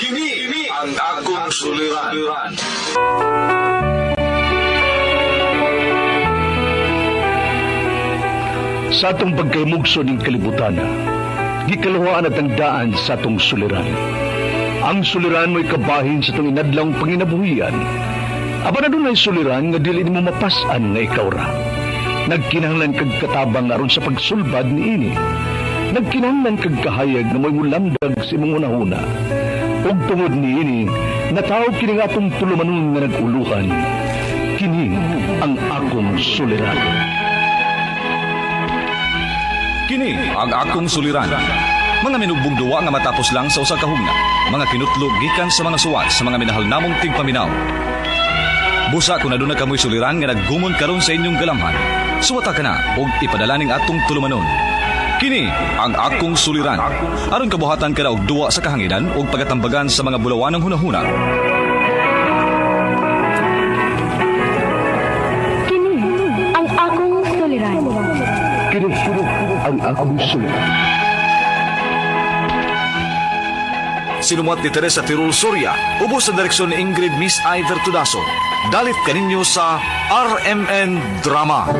Kini ang akong suliran. Sa atong pagkaymugso ning kalibutan, gikaluhaan at ang daan sa atong suliran. Ang suliran mo'y kabahin sa atong inadlawng panginabuhian. Apan adunay suliran nga dili nimo mapas-an nga ikaw ra. Nagkinahanglan kag katabang aron sa pagsulbad niini. Nagkinahanglan kag kahayag nga mo'y mulamdag sa imong hunahuna. Ug tungod niini, nataw kini nga atong tulumanon nga nag-uluhan. Kini ang akong suliran. Kini ang akong suliran. Mga minugbong duwa nga matapos lang sa usa ka hugna. Mga kinutlo gikan sa mga suwat sa mga minahal namong tigpaminaw. Busa kung aduna kamoy suliran nga naggumon karon sa inyong galamhan. Suwata ka na og ipadala ning atong tulumanon. Kini ang akong suliran. Aron kabuhatan ka na og duwa sa kahanginan ug pagatambagan sa mga bulawanang hunahuna. Kini ang akong suliran. Kini ang akong suliran. Sinumuat ni Teresa Tirul Soria, ubos sa direksyon ni Ingrid Miss Iver Tudaso. Dalit kaninyo sa RMN Drama.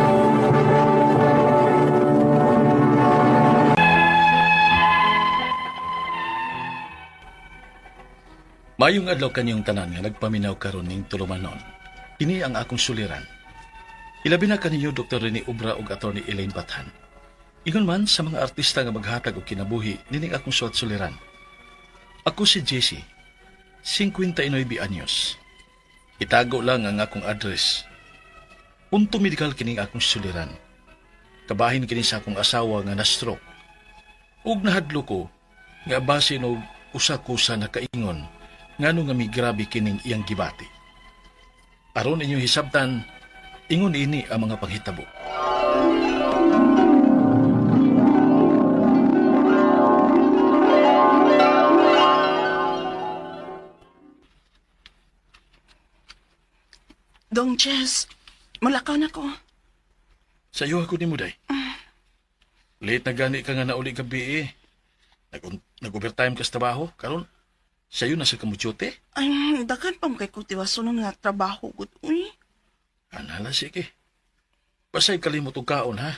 Mayong adlaw kaniyong tanan nga nagpaminaw karon ning tulumanon. Kini ang akong suliran. Ilabi na kaninyo Dr. Rene Obra ug Attorney Elaine Bathan. Ingon man sa mga artista nga maghatag og kinabuhi nining akong suwat suliran. Ako si Jesse, 59 anyos. Itago lang ang akong address. Punto medical kining akong suliran. Kabahin kini sa akong asawa nga na-stroke. Ug nahadlo ko nga basin og usa ko sa nakaingon ngano nga migrabe kining iyang gibati. Aron inyong hisabtan, ingon ini ang mga panghitabo. Dong Jess, mulakaw na ko. Sa iyo ako ni Muday. Late na gani ka nga nauli gabi eh. Nag-overtime ka sa trabaho, karon sa iyo na sa kamutsute. Ay, daghan pa mo kay kutiwaso nga trabaho gud uy. Anala, sige. Basay kalimot og kaon, ha?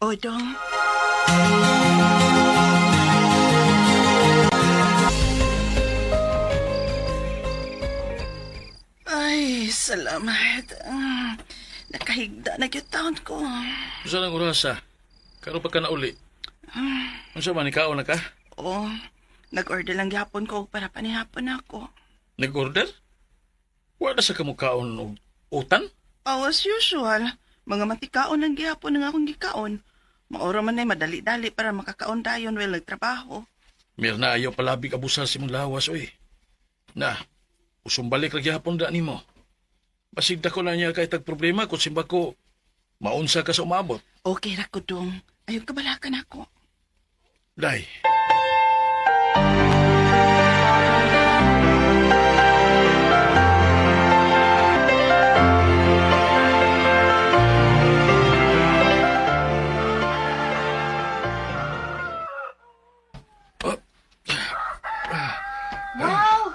O, Dong. Ay, salamat. Nakahigda na gyud taon ko. Usa lang orasa. Karon pa ka nauli. Unsa man ikaon na ka? Oh, nag-order lang gyapon ko og para panihapon ako. Nag-order? Wala sa kamukaon og utan? Oh, as usual, mga matikaon lang gihapon ang akong gikaon. Maoro man ay madali-dali para makakaon dayon while nagtrabaho. Mirna, ayaw palabig abusar si mong lawas, oy. Na, usumbalik lagi hapon da nimo. Basig dako na niya kay tag problema kung simba ko maunsa ka sa umabot. Okay ra ko dong. Ayaw kabalakan ako. Day. Wow!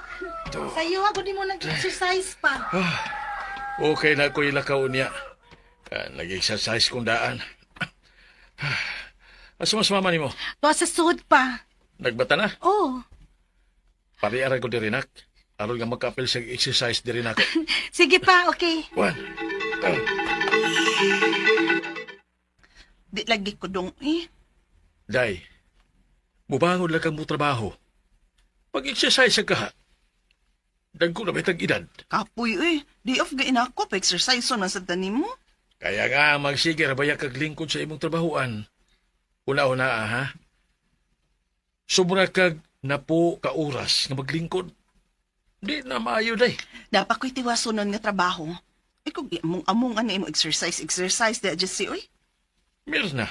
Sayo ako di mo nag-exercise pa. Okay na ko ilakaw niya. Nag-exercise kong daan. Asa mas mama nimo? Tuwa sa sud pa. Nagbata na? Oh, Pariara ko diri nak. Aron nga makapil sa exercise diri nako. sige pa, okay. One. Two. Di lagi ko dong eh. Day, mubangon lang kang mo trabaho. Pag-exercise ka ha. Dagko na bitag edad. Kapoy eh. Di off gain ako pa exercise man sa tanim mo. Kaya nga magsige rabaya kag lingkod sa imong trabahoan. Una-una ah, ha. Sobra kag napo ka oras nga maglingkod. Di na maayo day. Dapat ko'y tiwasonon nga trabaho. Ay kung among-among ano imo exercise exercise di just si oy. Mirna.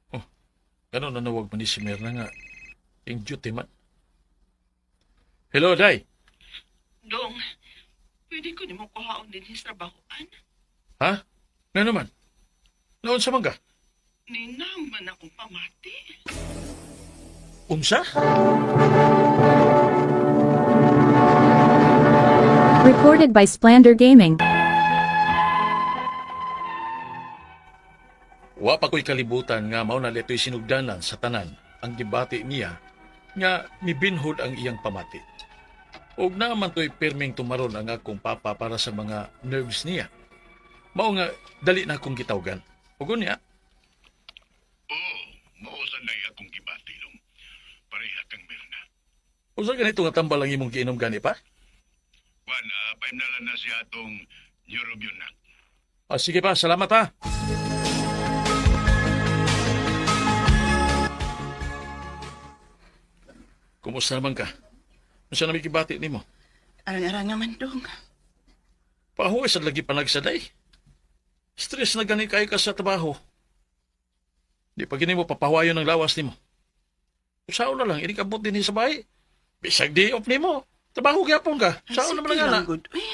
Oh, ganun na nawag man ni si Mirna nga. Yung duty man. Hello, Day. Pwede ko nimo kuhaon din sa trabahoan. Ha? Nga naman? Naunsa man ka? Ninang man akong pamati. Unsa? Recorded by Splander Gaming. Wa pa ko'y kalibutan nga mao na dito'y sinugdanan sa tanan ang gibati niya nga mibinhod ang iyang pamati. Og naaman to'y pirming tumaron ang akong papa para sa mga nerves niya. Mao nga dali na akong gitawgan. Ug unya, Oo, mao sa nay akong gibati dong. Pareha kang Mirna. Unsa ganito nga tambal ang imong giinom gani pa? Wan, paimnalan na siya atong neurobion. Ah, sige pa, salamat ha. Kumusta naman ka? Unsa na may gibati nimo? Arang-arang naman dong. Pahuway sa lagi panagsaday. Stress na gani kay ka sa trabaho. Di pa gini mo papahuwayon ang lawas nimo. Usaon na lang, inikabot din sa bahay. Bisag di off nimo. Trabaho gyapon ka. Ay, Saon naman sige ang lang, ana. good. Uy,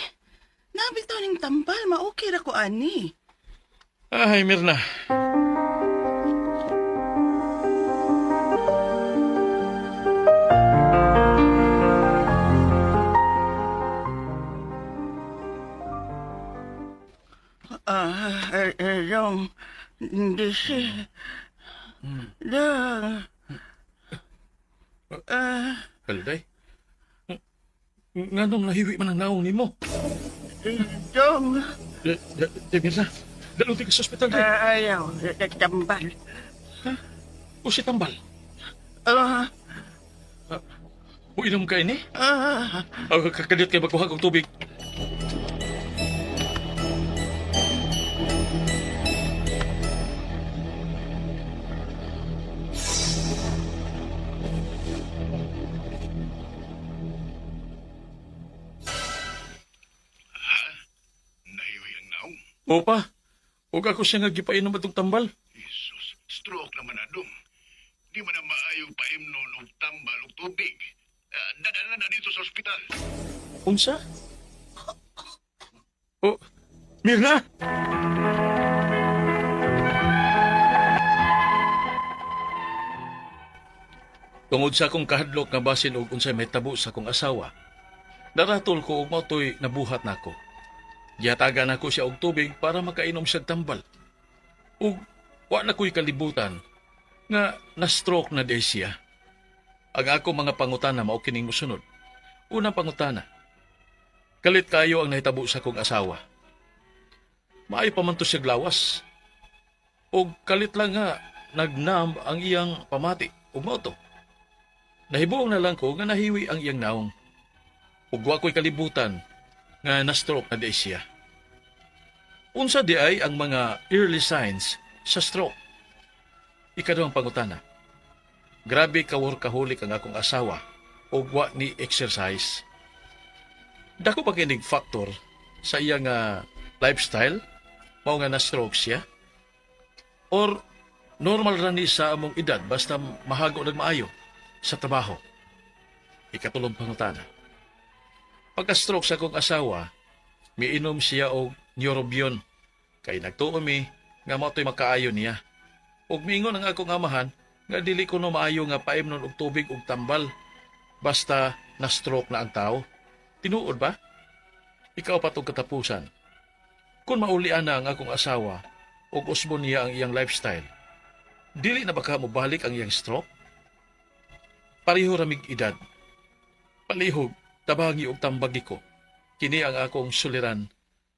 nabitaw ning tambal, ma-okay ra ko ani. Ay, Mirna. Ah, dong. Hindi siya. Dong. Ah, Kalday. Nganong nahiwi man ang naong nimo? dong. De, Mirna. Daluti ka sa ospital, day. Ah, ayaw, tambal. O si Tambal. Ah, O inom ka ini? ah, Ah, kakadiyot kay magkuha kog tubig. Nahiwi ang naong. Opa, ug ako siya nga gipainom atong tambal. Jesus, stroke naman na dong. Di man na maayo paimnon og tambal og tubig. Dadala na dito sa ospital. Unsa? Oh, Mirna! Tungod sa akong kahadlok nga basin og unsay mahitabo sa akong asawa, naratol ko og mao to'y nabuhat nako. Gihatagan nako siya og tubig para makainom siya tambal. Ug wa na ko'y kalibutan nga na-stroke na di siya. Ang ako mga pangutana mao kining mosunod. Unang pangutana, kalit kayo ang nahitabo sa akong asawa. Maayo pa man to siya lawas. O kalit lang nga nagnam ang iyang pamati ug mao to. Nahibuong na lang ko nga nahiwi ang iyang naong. Ug wa ko'y kalibutan nga na-stroke na di siya. Unsa di ay ang mga early signs sa stroke? Ikaduhang pangutana. Grabe ka workaholic ang akong asawa ug wa ni exercise. Dako pa kinig factor sa iyang lifestyle mao nga na-stroke siya? Or normal ra ni sa among edad basta mahago nagmaayo sa trabaho? Ikatulong pangutana. Pagka-stroke sa akong asawa, miinom siya og neurobion. Kay nagtuo mi nga mao to'y makaayo niya. Ug miingon ang akong amahan nga dili ko no maayo nga paimnon og tubig ug tambal basta na-stroke na ang tao. Tinuod ba? Ikaw pa tong katapusan. Kung maulian na ang akong asawa ug usbon niya ang iyang lifestyle, dili na baka mobalik ang iyang stroke? Pareho ramig edad. Palihog, tabangi og tambagi ko. Kini ang akong suliran,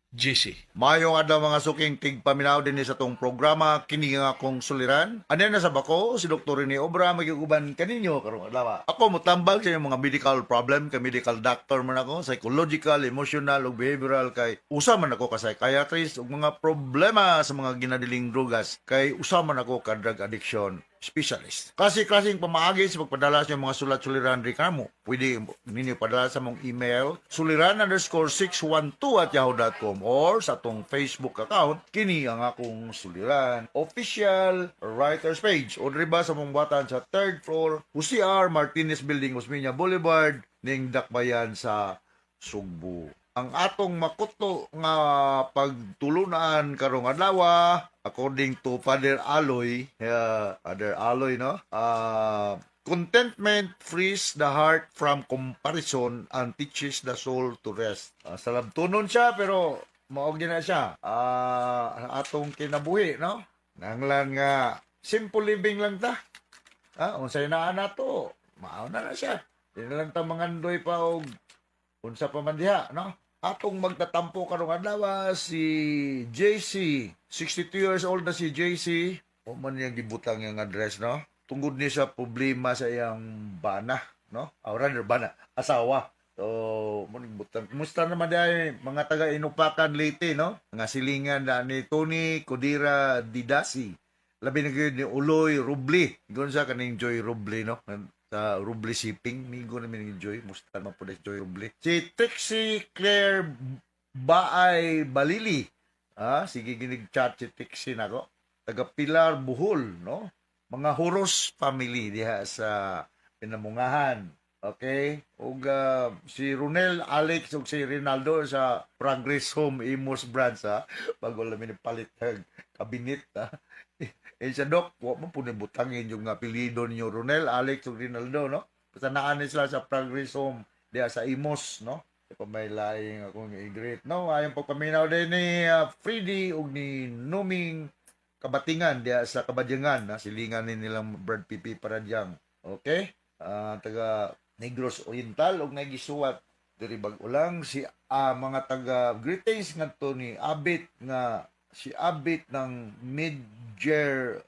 GC. Mayong adlaw mga suking tigpaminaw din sa tong programa kini nga akong suliran. Ano na sa bako si Dr. Rene Obra magiguban kaninyo karong adlaw. Ako motambag sa inyong mga medical problem kay medical doctor man ako, psychological, emotional ug behavioral kay usa man ako ka psychiatrist ug mga problema sa mga ginadiling drugas kay usa man ako ka drug addiction specialist. Klase-klaseng pamaagi sa pagpadala sa inyong mga sulat suliran ri kamo. Pwede ninyo padala sa mong email suliran_612@yahoo.com or sa atong Facebook account kini ang akong suliran official writers page o diri ba sa mong batan sa third floor Jose R. Martinez Building, Osmeña Boulevard, ning Dakbayan sa Sugbo. Ang atong makuto nga pagtulunan karong adlaw, according to Father Aloy, Father Aloy, no? Contentment frees the heart from comparison and teaches the soul to rest. Salabtonon siya pero mao na siya. Ang atong kinabuhi, no? Nanglan nga simple living lang ta. Unsay naa nato, mao na na siya. Di na lang ta mangandoy pa og unsa pa man diha, no? Atong magtatampo karong adlaw si JC, 62 years old na si JC. O man niyang gibutang yung address, no? Tungod ni sa problema sa iyang bana, no? Ah, rather bana, asawa. So, mo ning butang. Kumusta naman diay mga taga Inupakan, Leyte, no? Mga silingan na ni Tony Codira Didasi. Labi na gyud ni Uloy Rubli. Ingon sa kaning Joy Rubli, no? Sa Rubli Shipping, migo namin ni Joy. Musta man po na si Joy Rubli. Si Trixie Claire Baay Balili. Sige ginig chat si Trixie nako. Taga Pilar, Bohol, no? Mga Huros family diha sa Pinamungahan. Okay? Ug si Ronel Alex ug si Rinaldo sa Progress Home Imus branch ha. Bago lang ni palit og kabinet ha. Eh siya, Dok, wa man po ni butangin yung apelyido ninyo, Ronel, Alex ug Rinaldo, no? Basta naa ni sila sa Progress Home diha sa Imus, no? Di pa may laing akong i-greet, no? Ayong pagpaminaw din ni Freddy ug ni Numing Kabatingan diha sa Kabadyangan, na silingan ni nilang Brad PP Paradyang. Okay? Taga Negros Oriental ug nagisuwat diri bag ulang si mga taga greetings ngadto ni Abit nga si Abit ng Midger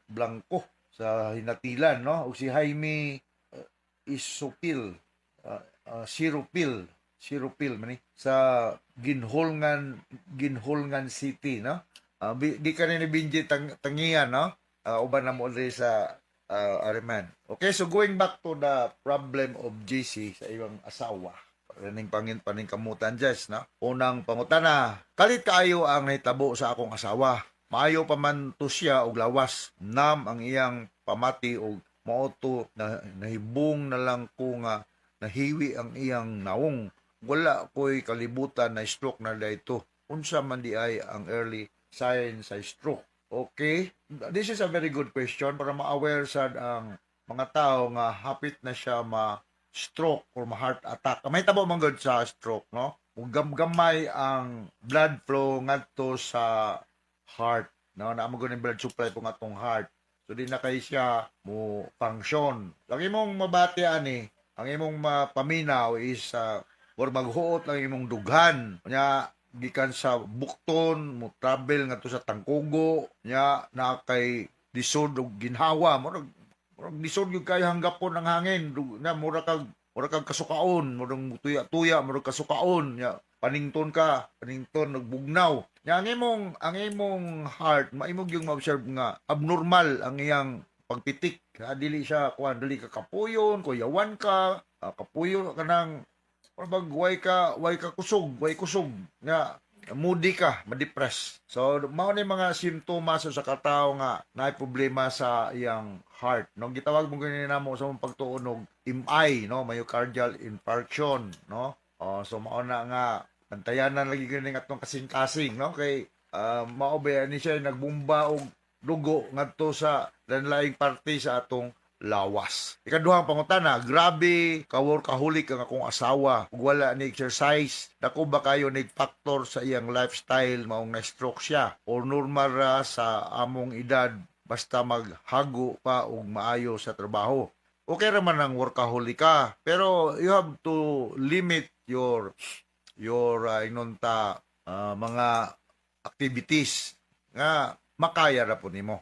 Blanco sa Hinatilan, no, ug si Jaime Isopil, Siropil, Siropil man ni sa Ginholngan, Ginholngan City, no? Di ka ni Benji Tangian, no? Uban na mo diri sa Ariman. Okay, so going back to the problem of JC sa iyang asawa. Raning pangin paning kamutan, Jess, no? Unang pangutana, kalit kaayo ang nahitabo sa akong asawa. Maayo pa man to siya og lawas. Nam ang iyang pamati og mao to na nahibong na lang ko nga nahiwi ang iyang naong. Wala ko'y kalibutan na stroke na dito. Unsa man di ay ang early sign sa stroke? Okay? This is a very good question para ma-aware sad ang mga tao nga hapit na siya ma-stroke or ma-heart attack. May tabo man gud sa stroke, no? Ug gamgamay ang blood flow ngadto sa heart, no? Naa man gud ang blood supply po ngatong heart. So di na kay siya mo function. Ang imong mabati ani, ang imong mapaminaw is or maghuot lang imong dughan. Nya gikan sa bukton mo travel ngadto sa tangkugo, nya na kay lisod og ginhawa, murag lisod gyud kayo hanggapon ang hangin na mura kag kasukaon, murag tuya-tuya, murag kasukaon, nya panington ka, panington nagbugnaw. Nya ang imong heart maimog yung ma-observe nga abnormal ang iyang pagpitik ha, dili siya kuan, dili ka kapuyon, kuyawan ka, kapuyon kanang bag way ka kusog, way kusog nga moody ka, ma-depress. So mao ni mga simptomas sa katawo nga naay problema sa iyang heart, no? Gitawag mo gani namo sa mong pagtuon og MI, no, myocardial infarction, no? Oh, so mao na nga bantayanan lagi gani atong kasing-kasing, no, kay mao ba ni siya nagbumba og dugo ngadto sa lain-laing parte sa atong lawas. Ikaduhang pangutana, grabe ka-workaholic ang akong asawa ug wala ni exercise. Dako ba kayo ni factor sa iyang lifestyle maong na-stroke siya or normal ra sa among edad basta maghago pa og maayo sa trabaho? Okay ra man ang workaholic ka, pero you have to limit your ingnon ta mga activities nga makaya ra po nimo.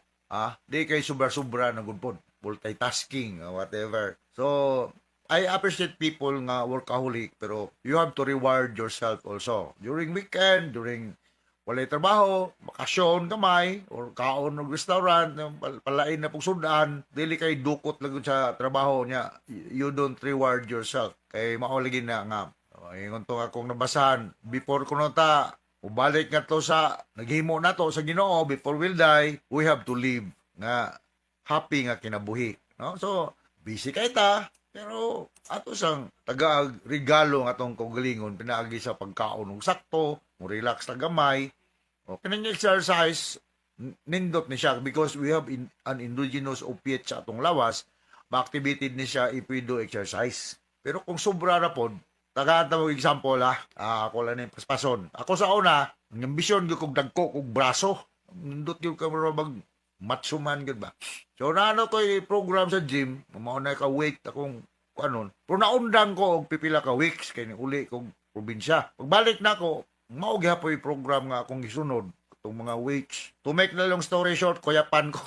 Di kay sobra-sobra na gud pod multitasking or whatever. So, I appreciate people nga workaholic pero you have to reward yourself also. During weekend, during walay trabaho, bakasyon gamay or kaon og restaurant, palain na pong sudan, dili kay dukot lang gud sa trabaho niya. You don't reward yourself. Kay mao lagi na nga ingon to akong nabasahan before kuno ta ubalik nga to sa naghimo na to sa Ginoo, before we'll die, we have to live nga happy nga kinabuhi, no? So busy kay ta. Pero ato sang tagaag regalo ang atong kaugalingon pinaagi sa pagkaon og sakto, mo relax ta gamay. O kining exercise nindot ni siya because we have an endogenous opiate sa atong lawas, ma-activated ni siya if we do exercise. Pero kung sobra ra pod, tagaan ta mo example ha, ako lang ni paspason. Ako sa una, ang ambisyon gyud kog dagko kog braso. Nindot gyud ka mura mag macho man gyud ba. So naano ko program sa gym, mao na ka weight akong kuanon. Pero naundang ko og pipila ka weeks kay uli kog probinsya. Pagbalik nako, mao gyapon program nga akong gisunod itong mga weights. To make the long story short, kuyapan ko.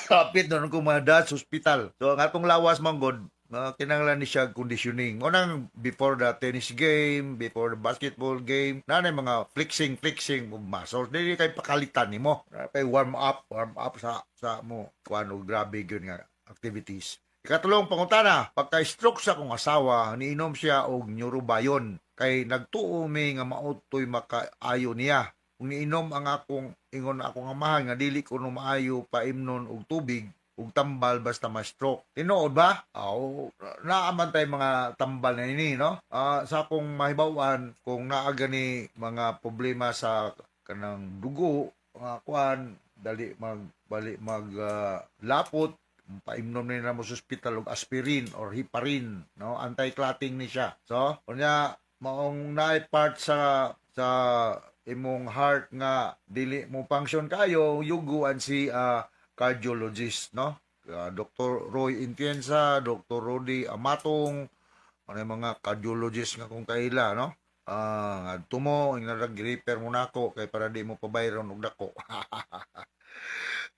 Kapit na ko mga sa hospital. So ang atong lawas man god, kinahanglan ni siya conditioning. Unang before the tennis game, before the basketball game, na mga flexing flexing of muscles. Dili kay pakalitan nimo. Kay warm up sa mo kuan og grabe gyud nga activities. Ikatulong pangutana, pagka-stroke sa akong asawa, niinom siya og neurobion kay nagtuo mi nga mautoy makaayo niya. Kung niinom ang akong ingon akong amahan nga dili ko no maayo paimnon og tubig ug tambal basta ma-stroke. Tinuod ba? Aw, naaman tay mga tambal na ini, no? Sa akong mahibaw-an kung naa gani mga problema sa kanang dugo, mga kuan, dali mag bali mag lapot, paimnom ni na mo sa ospital og aspirin or heparin, no? Anti-clotting ni siya. So, unya maong naay part sa imong heart nga dili mo function kayo, you go and see a cardiologist, no? Dr. Roy Intienza, Dr. Rody Amatong, ano yung mga cardiologist nga kung kaila, no? Ngadto mo, ingna refer mo nako kay para di mo pabayron og dako.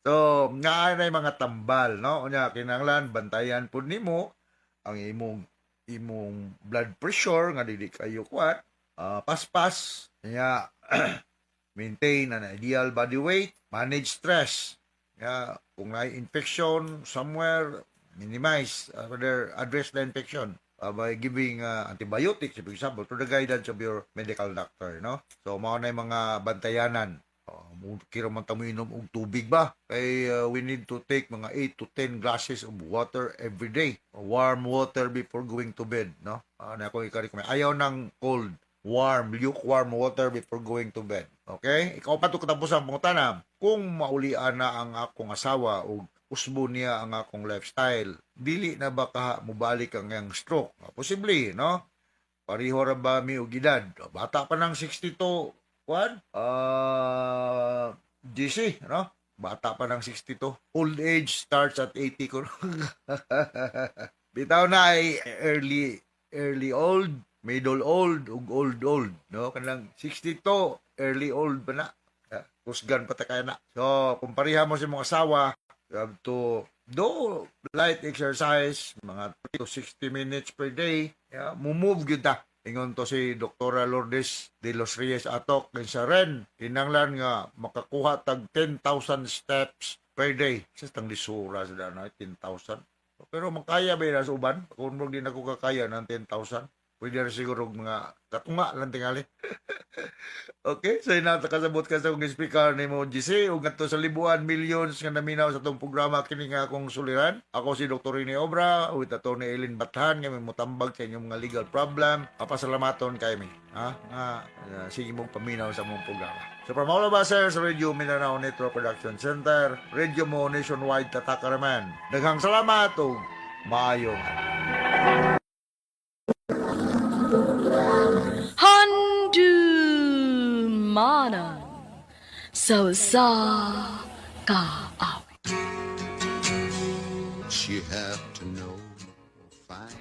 So, nga na yung mga tambal, no? Unya kinahanglan bantayan pud nimo ang imong imong blood pressure nga dili kayo kuan, paspas, nya maintain an ideal body weight, manage stress. Ya, kung naay infection somewhere, minimize, rather address the infection by giving antibiotics, for example, to the guidance of your medical doctor, no? So, mao na yung mga bantayanan. Kira man ta moinom og tubig ba? Kay we need to take mga 8 to 10 glasses of water every day. Warm water before going to bed, no? Ano ako ika-recommend. Ayaw ng cold, warm, lukewarm water before going to bed. Okay? Ikaw pa to katapos ang pangutana. Kung maulian na ang akong asawa o usbo niya ang akong lifestyle, dili na ba ka mubalik ang iyang stroke? Posible, no? Pareho ra ba mi og edad? Bata pa ng 62, kuan? GC, no? Bata pa ng 62. Old age starts at 80 ko. Bitaw na ay early early old, middle old, ug old old, no? Kanang 62, early old pa na. Kusgan pa ta kaya na. So, kung pareha mo sa imong asawa, you have to do light exercise, mga 30 to 60 minutes per day. Yeah, move gyud ta. Ingon to si Dr. Lourdes de los Reyes Atok sa REN, kinanglan nga makakuha tag 10,000 steps per day. Sa tang lisura sa na 10,000. Pero makaya ba yun sa uban? Kung mo di na ko kakaya ng 10,000, pwede rin siguro og mga katunga lang tingali. Okay, so inata kasabot ka sa akong speaker ni mo GC ug ngadto sa libuan millions nga naminaw sa atong programa kini nga akong suliran. Ako si Dr. Rene Obra with Atty. Eileen Bathan nga may motambag sa inyong mga legal problem. Papasalamaton kay mi. Ha? Nga sige mong paminaw sa among programa. So from all of us here sa Radio Mindanao Network Production Center, Radio mo nationwide tatakaraman. Daghang salamat ug maayong adlaw. Handumanan sa usa ka awit.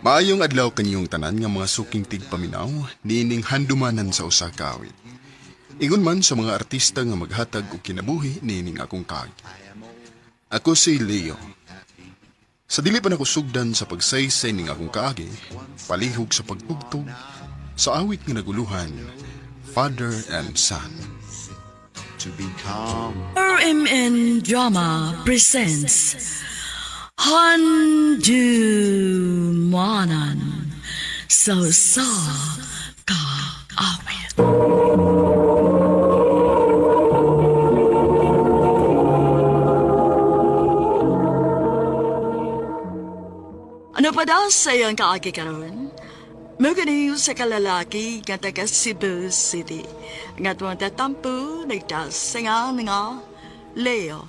Maayong adlaw kaninyong tanan nga mga suking tigpaminaw niining handumanan sa usa ka awit. Ingon man sa mga artista nga maghatag og kinabuhi niining akong kaagi. Ako si Leo. Sa dili pa nako sugdan sa pagsaysay ning akong kaagi, palihog sa pagtugtog sa awit nga naguluhan, Father and Son. RMN Drama presents Handumanan sa usa ka awit. Ang padas sa iyang kaagi karon. Mao sa kalalaki nga taga Cebu City. Nga tuwang tatampo nagtasinga nga Leo.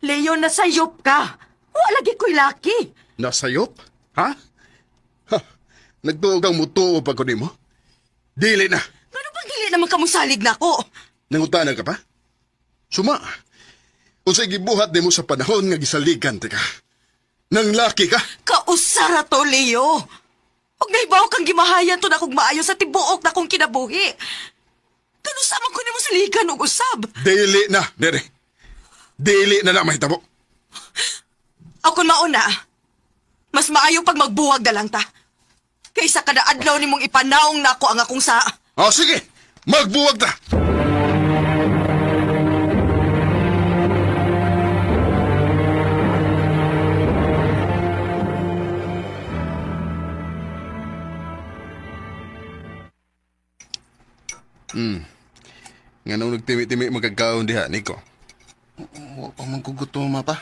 Leo, nasayop ka. Wala lagi ko'y laki. Nasayop? Ha? Ha? Nagtuog ang mutuo pa ko nimo? Dili na. Ano bang dili naman kamusalig na ako? Nangutana ka pa? Suma. Unsay gibuhat nimo sa panahon nga gisaligan ti ka? Nang laki ka? Kausara to, Leo. Huwag naibaw kang gimahayan to na kung maayo sa tibuok na kong kinabuhi. Kano sa man ko nimo saligan og usab? Dili na, dere. Dili na na mahitabo. Ako mauna. Mas maayo pag magbuwag na lang ta. Kaysa kada adlaw nimong ipanaong nako ang akong sa. O sige, magbuwag ta. Nga nung nagtimi-timi magkagkaon diha, Nico. Wa pa man ko gutom pa.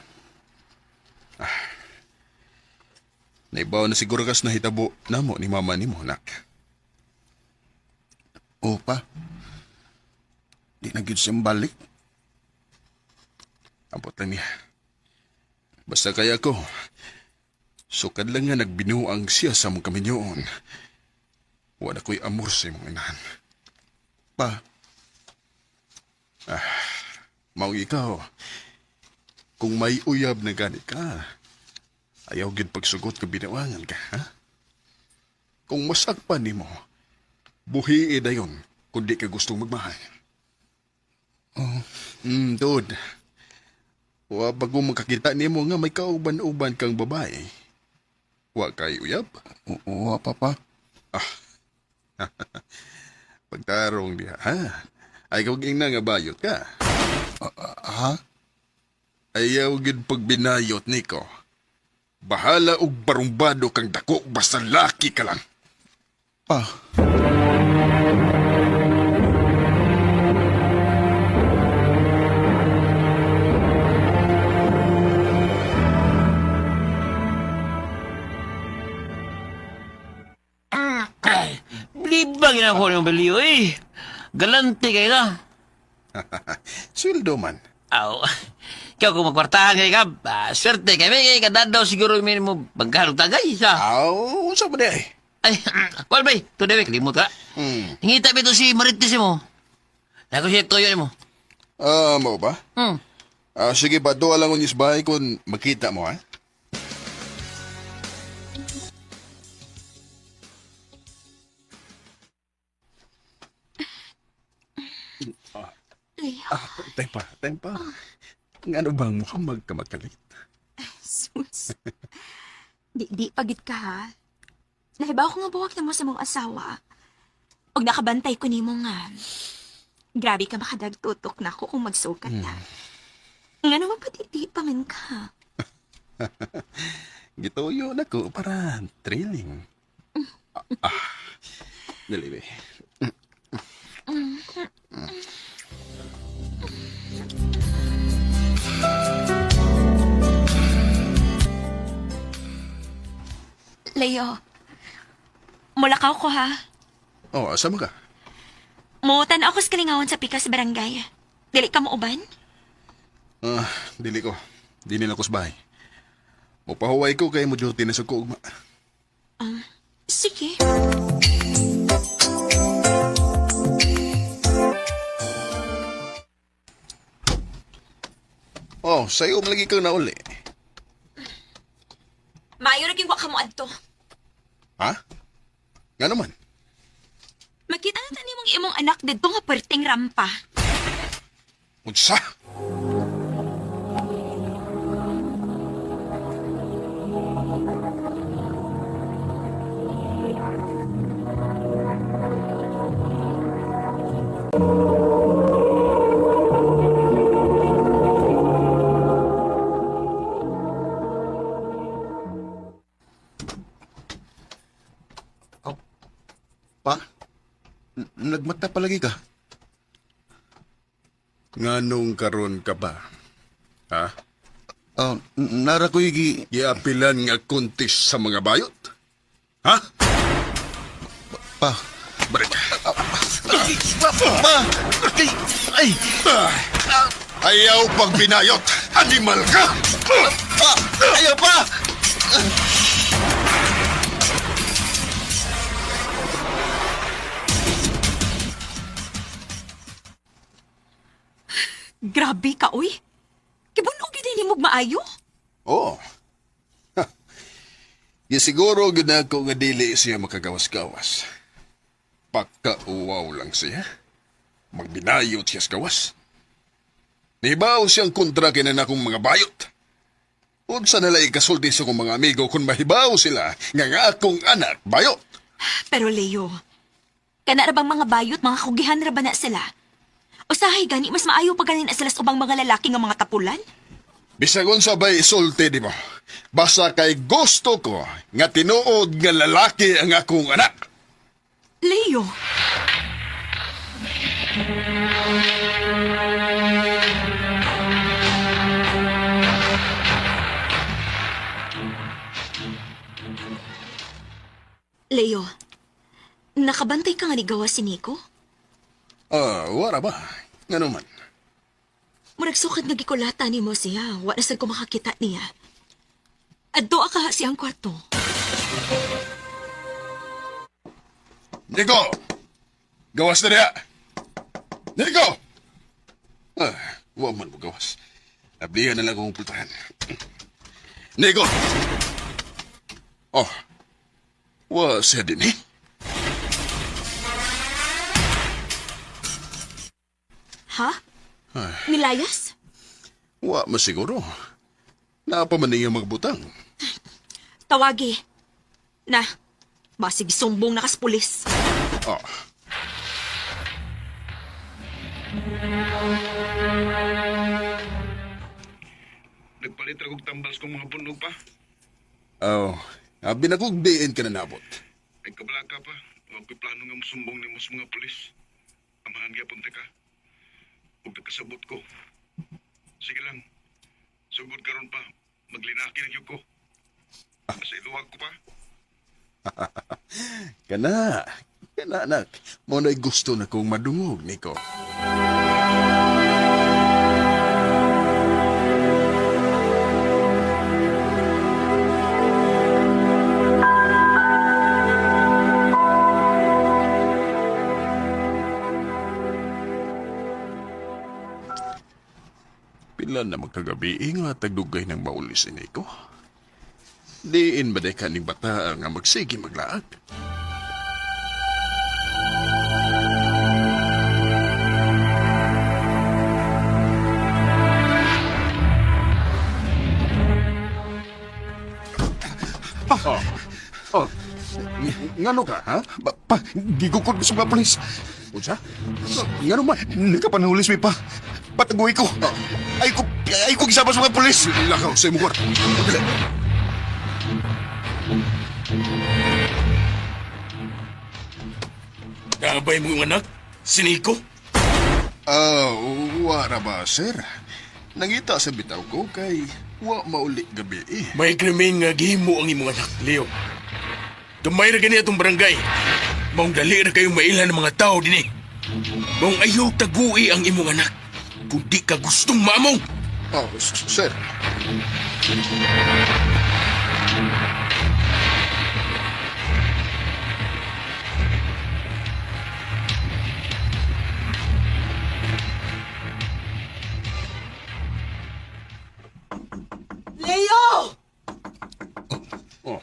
Naibaw na siguro kas nahitabo namo ni mama nimo, nak. O pa. Di na gyud siya balik. Ampot lang niya. Basta kaya ko, sukad lang nga nagbinuang siya sa mong kaminyoon. Wala ko'y amor sa imong inahan. Pa, Maong ikaw, kung may uyab na gani ka, ayaw gid pagsugot ka binawangan ka, ha? Kung masakpan nimo, buhii dayon kung di ka gustong magmahal. Oh. Dude. Wa bago makakita nimo nga may kauban-uban kang babae. Wa kay uyab. wa pa pa. Pagtarong diha, ha? Ay kag ingna nga bayot ka. Ha? Ayaw gid pagbinayot niko. Bahala og barumbado kang dako basta laki ka lang. Pa. Di ba ginako yung baliw eh? Galante kayo na. Sweldo man. Aw. Ikaw kung magkwartahan kayo ka, swerte kayo. May kayo daw siguro minimo bangkarong tagay sa. Aw, unsa ba di ay? Ay, wal bay, today week, limot ka. Hingita ba ito si Marites mo? Nako siya toyo mo. Ah, mao ba? Hmm. Ah, sige ba, doa lang unyos bahay kung makita mo, ha? Leo, Ah, tempa, tempa. Nga ano bang mukhang magkamakalit? sus. Di pagit ka ha. Nahibaw ko nga buwak na mo sa mong asawa. Og nakabantay ko nimo nga. Grabe ka makadagtutok na ako kung magsukat ta. Nga naman pati pa man ka. Gituyo na ko para thrilling. Ah, dali be. Leo, mulakaw ko ha. Oh, asa man ka? Mutan ako sa kalingawan sa pikas barangay. Dili ka mo uban? Ah, dili ko. Dili na ko sa bahay. Mupahuway ko kay mo duty na sa kuugma. Sige. Oh, sa'yo malagi kang nauli. Maayo ra gyud wa ka mo adto. Ha? Nga naman? Makita na ta nimong imong anak didto nga perting rampa. Unsa? Pa? Nagmata palagi ka? Nganong karon ka ba? Ha? Oh, nara ko'y gi... Giapilan nga kuntis sa mga bayot? Ha? Pa. Balik. Pa! Ay! Ay! Ayaw pag binayot! Animal ka! Pa! Ayaw pa! Grabe ka, uy. Kibunog yun din mo maayo. Oo. Ha. Ya siguro gyud ako nga dili siya makagawas-gawas. Pakauwaw lang siya. Magbinayot siya sa gawas. Nibaw siyang kontra kina akong mga bayot. Unsa nila ikasulti sa akong mga amigo kung mahibaw sila nga nga akong anak bayot. Pero Leo, kana ra bang mga bayot, mga kugihan ra ba na sila? Usahay gani, mas maayo pa gani na sila sa ubang mga lalaki nga mga tapulan? Bisag unsa bay isulti nimo. Basta kay gusto ko nga tinuod nga lalaki ang akong anak. Leo! Leo, nakabantay ka nga ni gawa si Nico? Ah, wara ba? Ngano man? Murag sukad nga gikulata ni mo siya. Wa na sad ko makakita niya. Adto ka siyang kwarto. Nico! Gawas na niya! Nico! Ah, wa man mo gawas. Ablihan na lang akong pultahan. Nico! Oh, wa siya din eh. Ha? Nilayas? Wa masiguro. Napaman niya magbutang. Tawagi. Na, basig sumbong na kas pulis. Oh. Nagpalit ra kog tambals kong mga punog pa. Oh, abi na kog diin ka na nabot. Ay kabalaka pa. Wa ko'y plano nga mosumbong nimo sa mga pulis. Amahan gyapon ta ka. Ug nakasabot ko. Sige lang. Sugod karon pa. Maglinaki na gyud ko. Sa iluwag ko pa. Kana, kana anak. Mo na'y gusto na kong madungog, Nico. Pila na magkagabi nga tagdugay ng mauli si Nico. Diin ba di ka ning bata nga magsige maglaag? Oh. Oh. Ngano ka, ha? Pa, pa gigukod ko sa mga pulis. Unsa? Ngano man? Nakapanulis mi pa. Pataguy ko. Ay ko, ay ko gisama sa mga pulis. Lakaw sa imong kwarto. Dali. Gabay mo yung anak? Si Nico? Ah, wara ba, sir? Nangita sa bitaw ko kay wa mauli gabi eh. May krimen nga gihimo ang imong anak, Leo. Gamay ra gani atong barangay. Maong dali ra kayo mailhan ng mga tao dinhi. Maong ayaw tagui ang imong anak. Kung di ka gustong maamong. Oh, sir. Leo! Oh,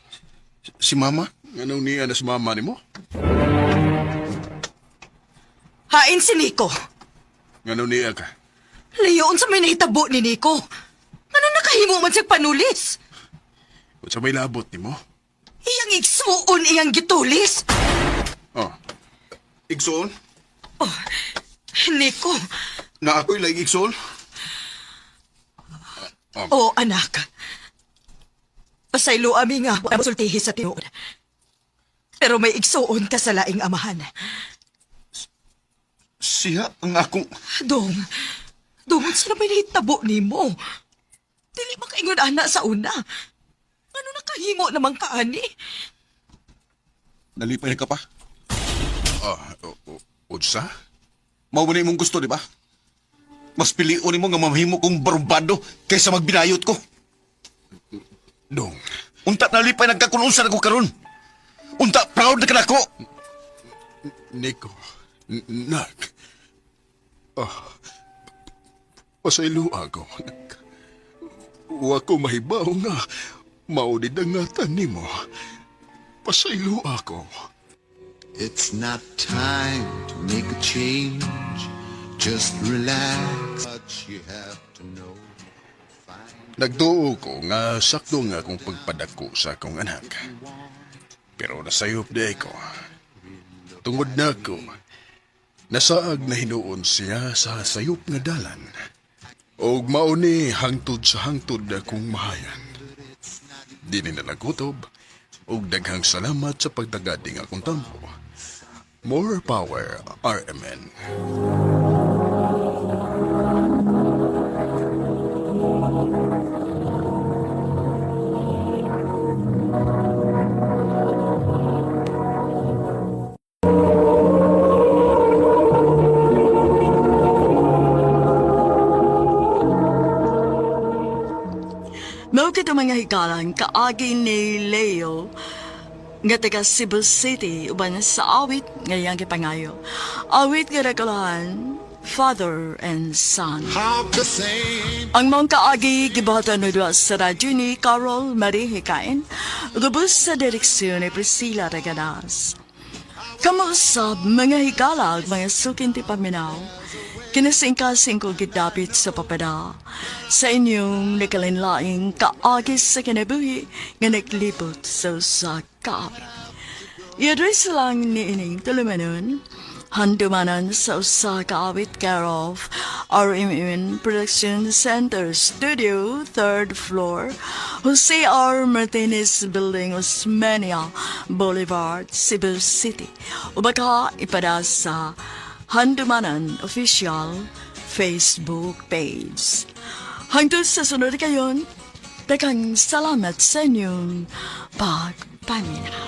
Si Mama? anong niya na sa mama nimo? Hain si Nico. Nganong niya ka? Leo, unsa may nahitabo ni Nico? Ano nakahimo man siyang panulis? Unsa may labot nimo? Iyang igsuon, iyang gitulis. Oh, Igsoon? Oh, Nico. Na ako'y laing igsoon? Oo, anak. Pasaylo ami nga wa sultihi sa tinuod. Pero may igsuon ka sa laing amahan. Siya ang akong... Dong, dong, unsa na may nahitabo nimo? Dili makaingon ana sa una. Ano nakahimo namang kaani? Nalipay na ka pa? Ah, unsa? Mao ba na imong gusto, di ba? Mas pilion nimo nga mamahimo kong barumbado kaysa magbinayot ko. Dong. Unta nalipay nagkakununsa na ko karon. Unta proud na ka nako. Nico, nak. Ah, pasaylo ako. Nak. Wa ko mahibaw nga mao ni dangatan nimo. Pasaylo ako. It's not time to make a change. Just relax. But you have to know. Nagduo ko nga sakto nga akong pagpadako sa akong anak. Pero nasayop di ko. Tungod na ko, nasaag na hinuon siya sa sayop nga dalan. Og mao ni hangtod sa hangtod na kong mahayan. Di ni nalagutob, og daghang salamat sa pagtagading akong tampo. More power, RMN. Mao kito mga higalan kaagi ni Leo nga taga Cebu City uban sa awit nga iyang gipangayo. Awit nga rekolahan, Father and Son. Ang mong kaagi gibuhatan no duha sa radyo ni Carol Marie Hikain, lubos sa direksyon ni Priscilla Reganas. Kamuusab mga higala ug mga sukin ti paminaw. Kinasingkasing ko gidapit sa papada sa inyong nakalinlaing kaagis sa kinabuhi nga naglibot sa usa ka awit. I-address lang ni ining tulumanon, handumanan sa usa ka awit care of RMN Production Center Studio, 3rd floor, Jose R. Martinez Building, Osmeña Boulevard, Cebu City. O baka ipada sa Handumanan Official Facebook page. Hangtod sa sunod kayon, daghang salamat sa inyong pagpaminaw.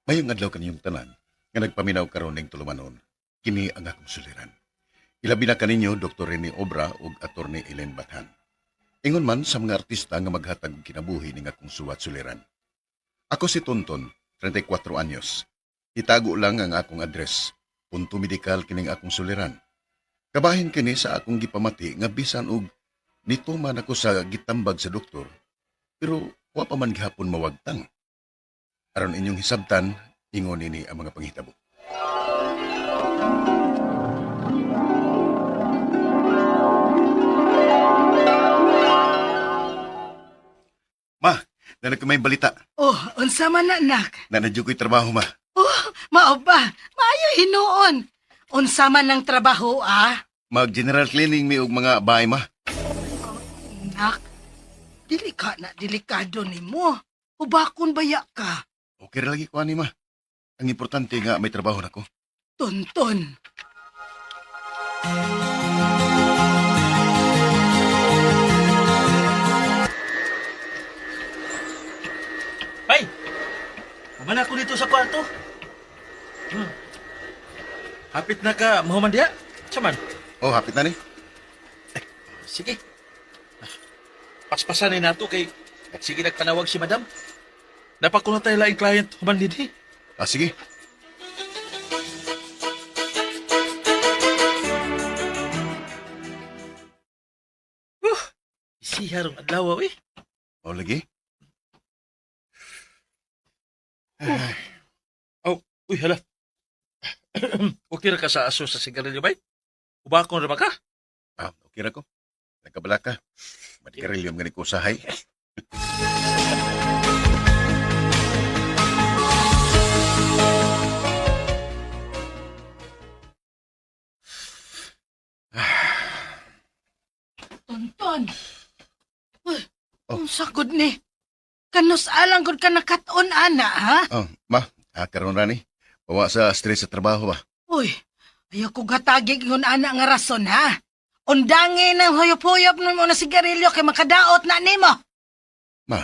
Mayong adlaw kaniyong tanan nga nagpaminaw karon ning tulumanon. Kini ang akong suliran. Ilabi na kaninyo Dr. Rene Obra ug Attorney Elaine Bathan. Ingon man sa mga artista nga maghatag og kinabuhi ning akong suwat suliran. Ako si Tonton, 34 anyos. Itago lang ang akong address. Punto medikal kining akong suliran. Kabahin kini sa akong gipamati nga bisan og nituman ako sa gitambag sa doktor, pero wa pa man gihapon mawagtang. Aron inyong hisabtan, ingon nini ang mga panghitabo. Ma, na may balita. Oh, unsa man na, anak? Na nadyo ko'y trabaho, ma. Oh, mao ba? Maayo hinuon. Unsa man ang trabaho, ah? Mag-general cleaning mi og mga bahay, ma. Nak, dili ka na delikado nimo. Ubakon baya ka? Okay ra lagi ko ani, ma. Ang importante nga may trabaho na ko. Tonton. Ay! Human ako dito sa kwarto. Hapit na ka, mahuman diya. Saman? Oh, hapit na ni. Sige. Paspasan ni nato kay sige nagpanawag si madam. Napakuna tayo laing client human dinhi. Ah, sige. Siya rong adlaw eh. Oh, lagi. Oh, uy hala. Okay ra ka sa aso sa sigarilyo bay? Ubakon ra ba ka? Ah, okay ra ko. Nagkabala ka. Madikarilyo nga ni ko usahay. Tonton. Uy, oh. Unsa gud ni? Kanus alang gud ka nakat-on ana, ha? Oh, ma, karon ra ni. Bawa sa stress sa trabaho ba. Uy, ayaw ko gatagig ngon ana nga rason, ha? Undangin ang huyop-huyop nimo na sigarilyo kay makadaot na nimo. Ma.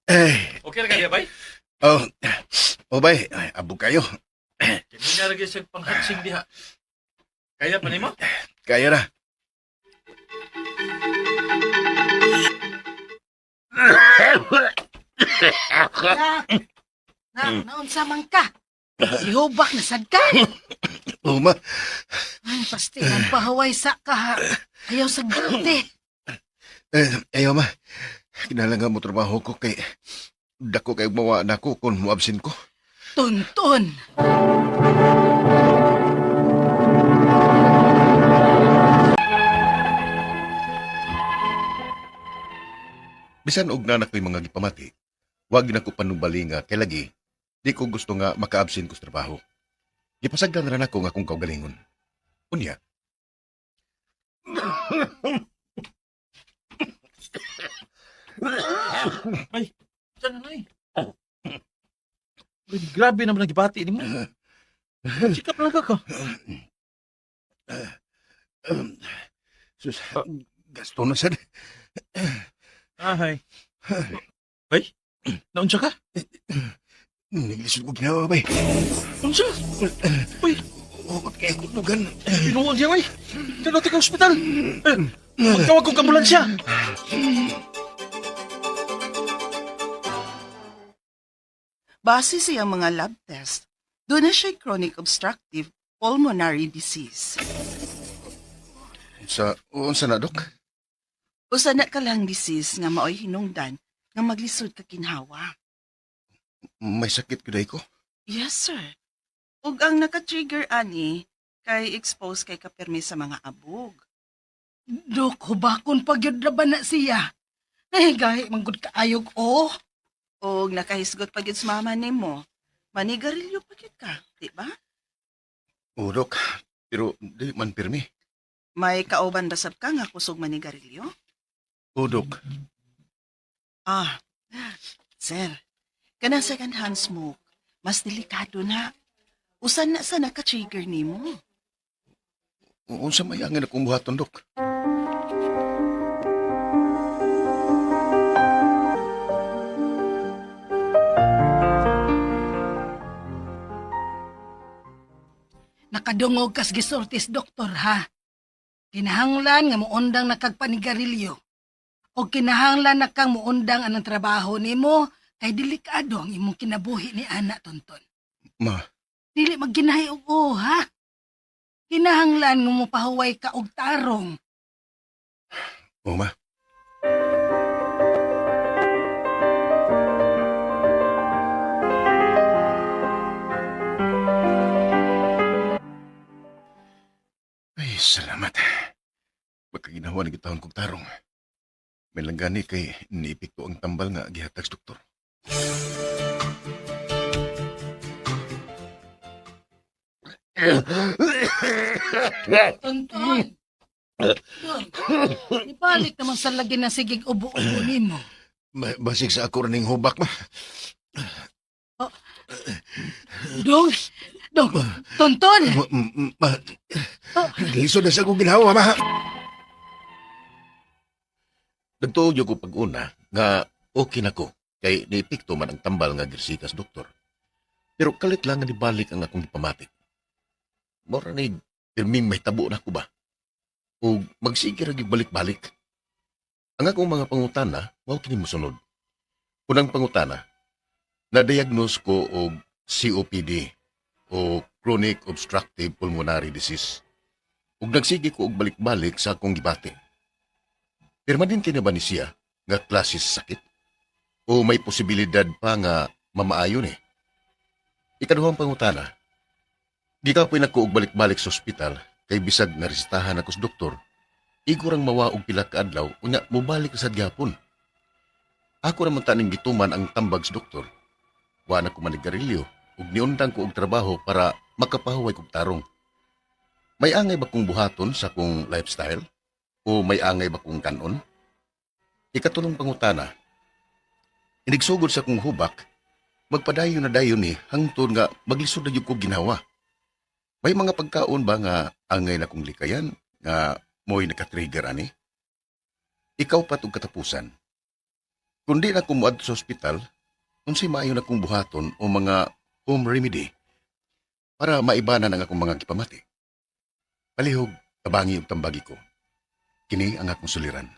Eh, Okay ra kaya, bay? oh, oh bay, ay, abog kayo. Kanya lagi sa panghatsing diha. Kaya pa nimo? Kaya ra. Nak, nak, naunsa man ka? Ihubak na sad ka? Oh, ma. Ay, pastilan pahuway sa ka, ha? Ayaw sa guilty. Eh, ayaw ma. Kinahanglan mo trabaho ko kay dako kay mawa na ko kung moabsent ko. Tonton. Bisan og na ko'y mga gipamati, wag na ko panubali nga kay lagi, di ko gusto nga maka-absent ko sa trabaho. Gipasagdan ra nako nga akong kaugalingon. Unya. Ay, saan na eh? Uy, grabe naman ang gibati nimo. Check up lang ka ko. Sus, gasto na sad. Ahay. Ay, naunsa ka? Naglisod ko ginawa bay. Unsa? Uy, Hugot kay kutugan. Pinuol niya, bay. Dalo ka ospital. Eh, magtawag kong ambulansya. Base sa iyang mga lab test, doon na siya chronic obstructive pulmonary disease. Sa unsa na dok? Usa na ka lang disease nga maoy hinungdan nga maglisod ka kinhawa. May sakit gyud ko. Yes, sir. Ug ang naka-trigger ani kay expose kay kapirmi sa mga abog. Dok, hubakon pag yun na ba na siya? Ay, gahi, manggod kaayog, oh. Og nakahisgot pa gyud sa mama nimo. Manigarilyo pa gyud ka, di ba? O dok, pero di man pirmi. May kauban ba sab ka nga kusog manigarilyo? O dok, Ah, sir, kanang second hand smoke, mas delikado na. Usan na sa naka-trigger nimo. unsa may angin akong buhaton dok? Nakadungog kas gisultis, doktor, ha? Kinahanglan nga muundang nakagpanigarilyo. O kinahanglan na kang muundang anang trabaho nimo kay delikado ang imong kinabuhi ni Ana Tonton. Ma, Dili magginahi og oo, ha? Kinahanglan nga mopahuway ka og tarong. o ma. Ay, salamat. Pagkaginawa ng gitawon kong tarong. May langgani kay niipikto ang tambal nga gihatag sa doktor. Tonton. Tonton. Ibalik naman sa lagi na sigig ubo-ubo nimo. Basig sa ako rin hubak ma. Dong, dong, Tonton. Ma, lisod na sa akong ginawa, ma. Nagtuo ko pag-una nga okay na ko kay niepekto man ang tambal nga girsitas doktor. Pero kalit lang nga nibalik ang akong gipamati. Mora ni pirming may tabo na ko ba? O magsige ra gyud balik-balik. Ang akong mga pangutana mao kini mosunod. Unang pangutana, na-diagnose ko og COPD o chronic obstructive pulmonary disease. Ug nagsige ko og balik-balik sa akong gibati. Permanente na ba ni siya nga klase sa sakit? O may posibilidad pa nga mamaayon eh? Ikaduhang pangutana, gikapoy na ko og balik-balik sa ospital kay bisag naresetahan ako sa doktor, igurang mawa og pila ka adlaw unya mobalik sa gihapon. Ako ra man taning gituman ang tambag sa doktor. Wa na ko manigarilyo ug niundang ko og trabaho para makapahuway kog tarong. May angay ba kong buhaton sa akong lifestyle? O may angay ba kong kanon? Ikatulong pangutana, inigsugod sa akong hubak, magpadayon na dayon ni hangtod nga maglisod na gyud ko ginawa. May mga pagkaon ba nga angay na kong likayan nga mo'y nakatrigger ani? Ikaupat og katapusan. Kung di na ko moadto sa ospital, unsay maayo na kong buhaton o mga home remedy para maibanan ang akong mga gipamati? Palihog, tabangi ug tambagi ko. Kini ang akong suliran.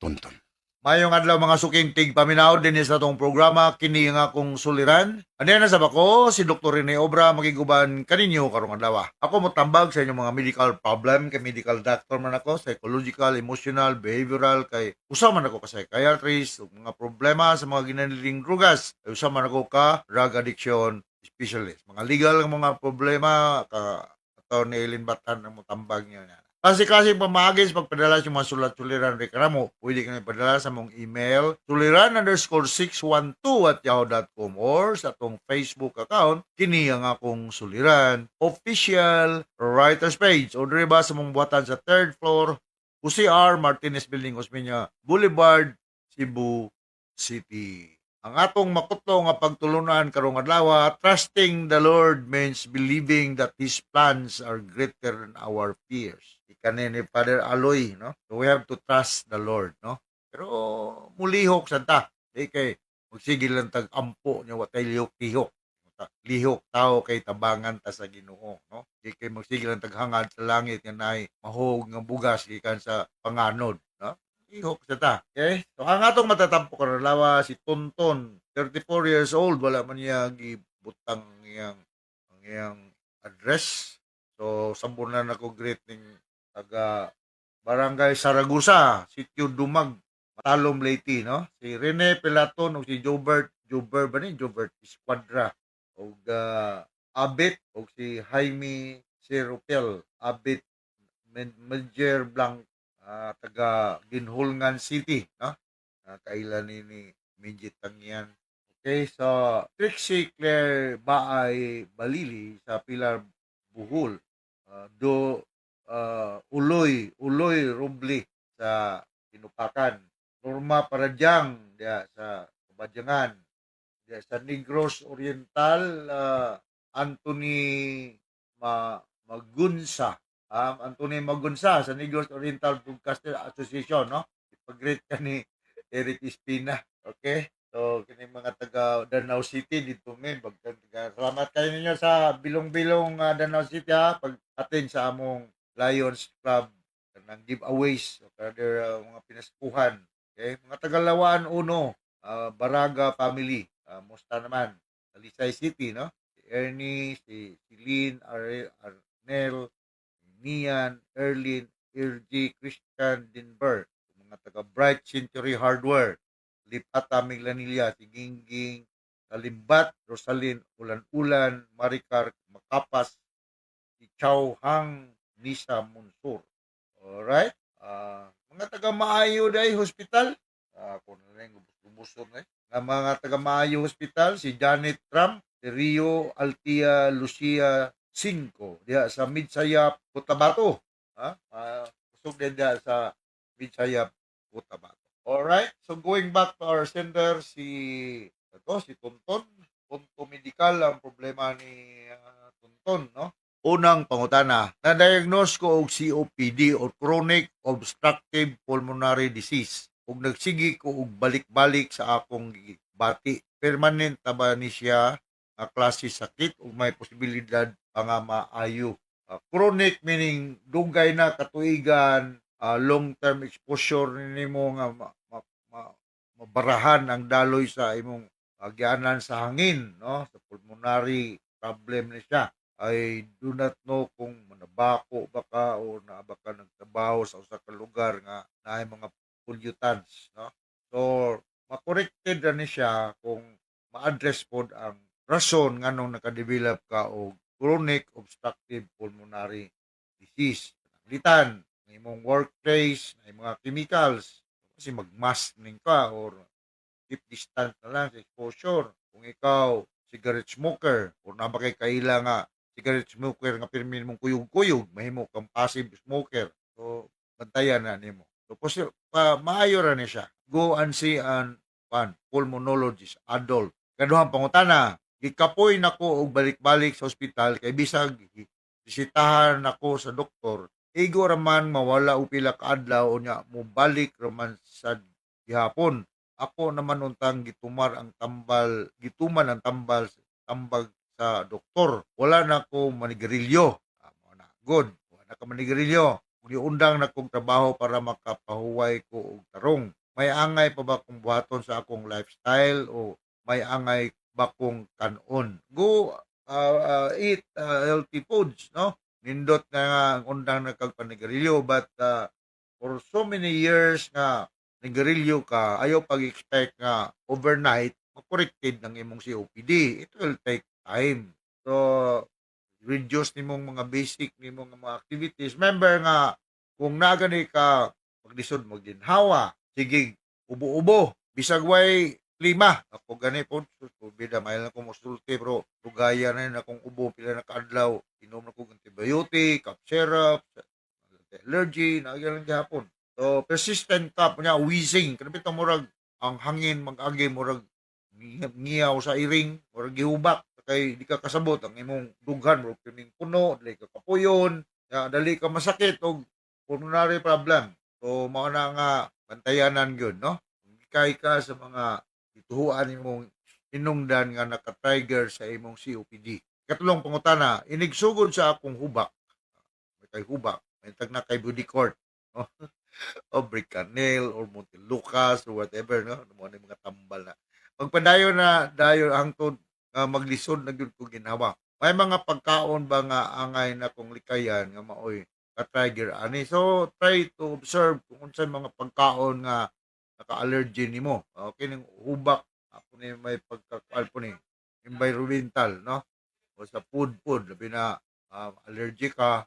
Tonton. Mayong adlaw, mga suking tigpaminaw dinhi sa atong programa, kini ang akong suliran. Aniya na sa bako si Dr. Rene Obra, makiguban kaninyo karong adlaw. Ako motambag sa inyong mga medical problem kay medical doctor man ako, psychological, emotional, behavioral, kay usa man ako ka psychiatrist ug mga problema sa mga ginaniling drugas. Ay, usa man ako ka drug addiction specialist. Mga legal nga mga problema ka Atty. Eileen Batan ang motambag niya. Kasi pamaagi sa pagpadala sa mga sulat, suliran, reklamo, pwede ka padala sa mong email suliran_612@yahoo.com or sa atong Facebook account, kini ang akong suliran official writers page, o diri ba sa mong buhatan sa third floor, Jose R. Martinez Building, Osmeña Boulevard, Cebu City. Ang atong makutlo nga pagtulunan karong adlaw, trusting the Lord means believing that His plans are greater than our fears. Ikani ni Father Aloy, no? So we have to trust the Lord, no? Pero mulihok sa ta. Di kay magsige lang tag ampo nya wa tay lihok-lihok. Lihok tao kay tabangan ta sa Ginoo, no? Di kay magsige lang taghangad sa langit nga naay mahog nga bugas gikan sa panganod, no? Lihok sa ta. Okay? So ang atong matatampo karon adlaw, si Tonton, 34 years old, wala man niya gibutang ang iyang address. So sambunan ako greet ning taga Barangay Saragusa, Sitio Dumag, Matalom, Leyte, no? Si Rene Pilaton ug si Jobert, Jobert ba ni? Jobert Esquadra ug Abit ug si Jaime Seropel, Abit Major Blanc, taga Guihulngan City, no? Kailan ni Midget Tangyan. Okay, so Trixie Claire Baay Balili sa Pilar, Bohol. Do Uloy, Uloy Roble sa Pinupakan. Norma Paradyang diya sa Kabadyangan. Diya sa Negros Oriental, Anthony Magunsa. Anthony Magunsa sa Negros Oriental Broadcaster Association, no? Ipag-greet ka ni Eric Espina. Okay? So, kini mga taga Danao City dito men, bagtan salamat kayo ninyo sa bilong-bilong Danao City ha, pag attend sa among Lions Club kanang giveaways o rather mga pinaskuhan. Okay? Mga taga Lawaan Uno, Baraga family, musta naman? Talisay City, no? Si Ernie, si Celine, Arnel, Nian, Erlin, RG, Christian Denver, mga taga Bright Century Hardware, Lipata Miglanilla, si Gingging, Kalimbat, Rosalyn, Ulan-Ulan, Maricar, Makapas, si Chow Hang, Nisa Munsur. Alright? Mga taga Maayo day hospital. Ako na lang gubos-guboson eh. Nga mga taga Maayo Hospital, si Janet Trump, si Rio Altia Lucia Cinco, diha sa Midsayap, Cotabato. Ha? Kusog din diha sa Midsayap, Cotabato. Alright, so going back to our sender, si ito, si Tonton. Punto medical ang problema ni Tonton, no? Unang pangutana, na-diagnose ko og COPD or chronic obstructive pulmonary disease ug nagsige ko og balik-balik sa akong bati. Permanent na ba ni siya nga klase sakit ug may posibilidad pa nga maayo? Chronic meaning dugay na katuigan, long-term exposure nimo nga mabarahan ang daloy sa imong agyanan sa hangin, no? Sa pulmonary problem ni siya. I do not know kung nabako ba ka o naa ba ka nagtrabaho sa usa ka lugar nga naay mga pollutants, no? So makorekted ra ni siya kung ma-address pod ang rason nganong nakadevelop ka og chronic obstructive pulmonary disease. Pananglitan, ang imong workplace, na mga chemicals, kasi mag-mask ning ka or keep distance na lang sa exposure. Kung ikaw cigarette smoker or naa ba kay kaila nga cigarette smoker nga pirmi mong kuyog-kuyog, mahimo kang passive smoker. So bantayan na nimo. So maayo ra ni siya. Go and see an pan pulmonologist adult. Kaduhang pangutana, gikapoy nako og balik-balik sa ospital kay bisag bisitahan nako sa doktor, igo raman mawala og pila ka adlaw unya mobalik raman sa gihapon. Ako naman untang gitumar ang tambal, gituman ang tambal tambag sa doktor. Wala na ko manigarilyo. Mao na. Good. Wala na ka manigarilyo. Giundang na kong trabaho para makapahuway ko og tarong. May angay pa ba kong buhaton sa akong lifestyle o may angay ba kong kanon? Go eat healthy foods, no? Nindot na nga ang undang na kag panigarilyo, but for so many years nga nigarilyo ka, ayaw pag-expect nga overnight makorrected ng imong COPD. It will take time. So, reduce nimong mga basic nimong mga activities. Remember nga, kung nagani ka, maglisod magginhawa, sige, ubo-ubo, bisag way klima. Ako gani po, sus, bida, mahal na ko mosulti, pero lugaya na yun akong ubo, pila na kaadlaw, inom na ko antibiotic, cough syrup, allergy, naagyan lang gihapon. So, persistent cough, nya wheezing, kanang bitong murag ang hangin mag-agi, murag ngiyaw sa iring, murag gihubak, kay di ka kasabot ang imong dughan, murag pirming puno, dali ka kapuyon, ya, dali ka masakit og pulmonary problem. So, mao na nga bantayanan gyud, no? Kay ka sa mga gituhuan nimong hinungdan nga naka-trigger sa imong COPD. Katulong pangutana, inigsugod sa akong hubak. May kay hubak, may tag na kay Budecort, no? O Bricanel or Montelukast or whatever, no? Mo na mga tambal na. Magpadayon na dayon hangtod maglisod na gyud ko ginhawa. May mga pagkaon ba nga angay na kong likayan nga maoy ka-trigger ani? So try to observe kung unsay mga pagkaon nga naka-allergy nimo. Okay, ning hubak ako ni may pagkakuan po ni environmental, no? O sa food, labi na allergy ka,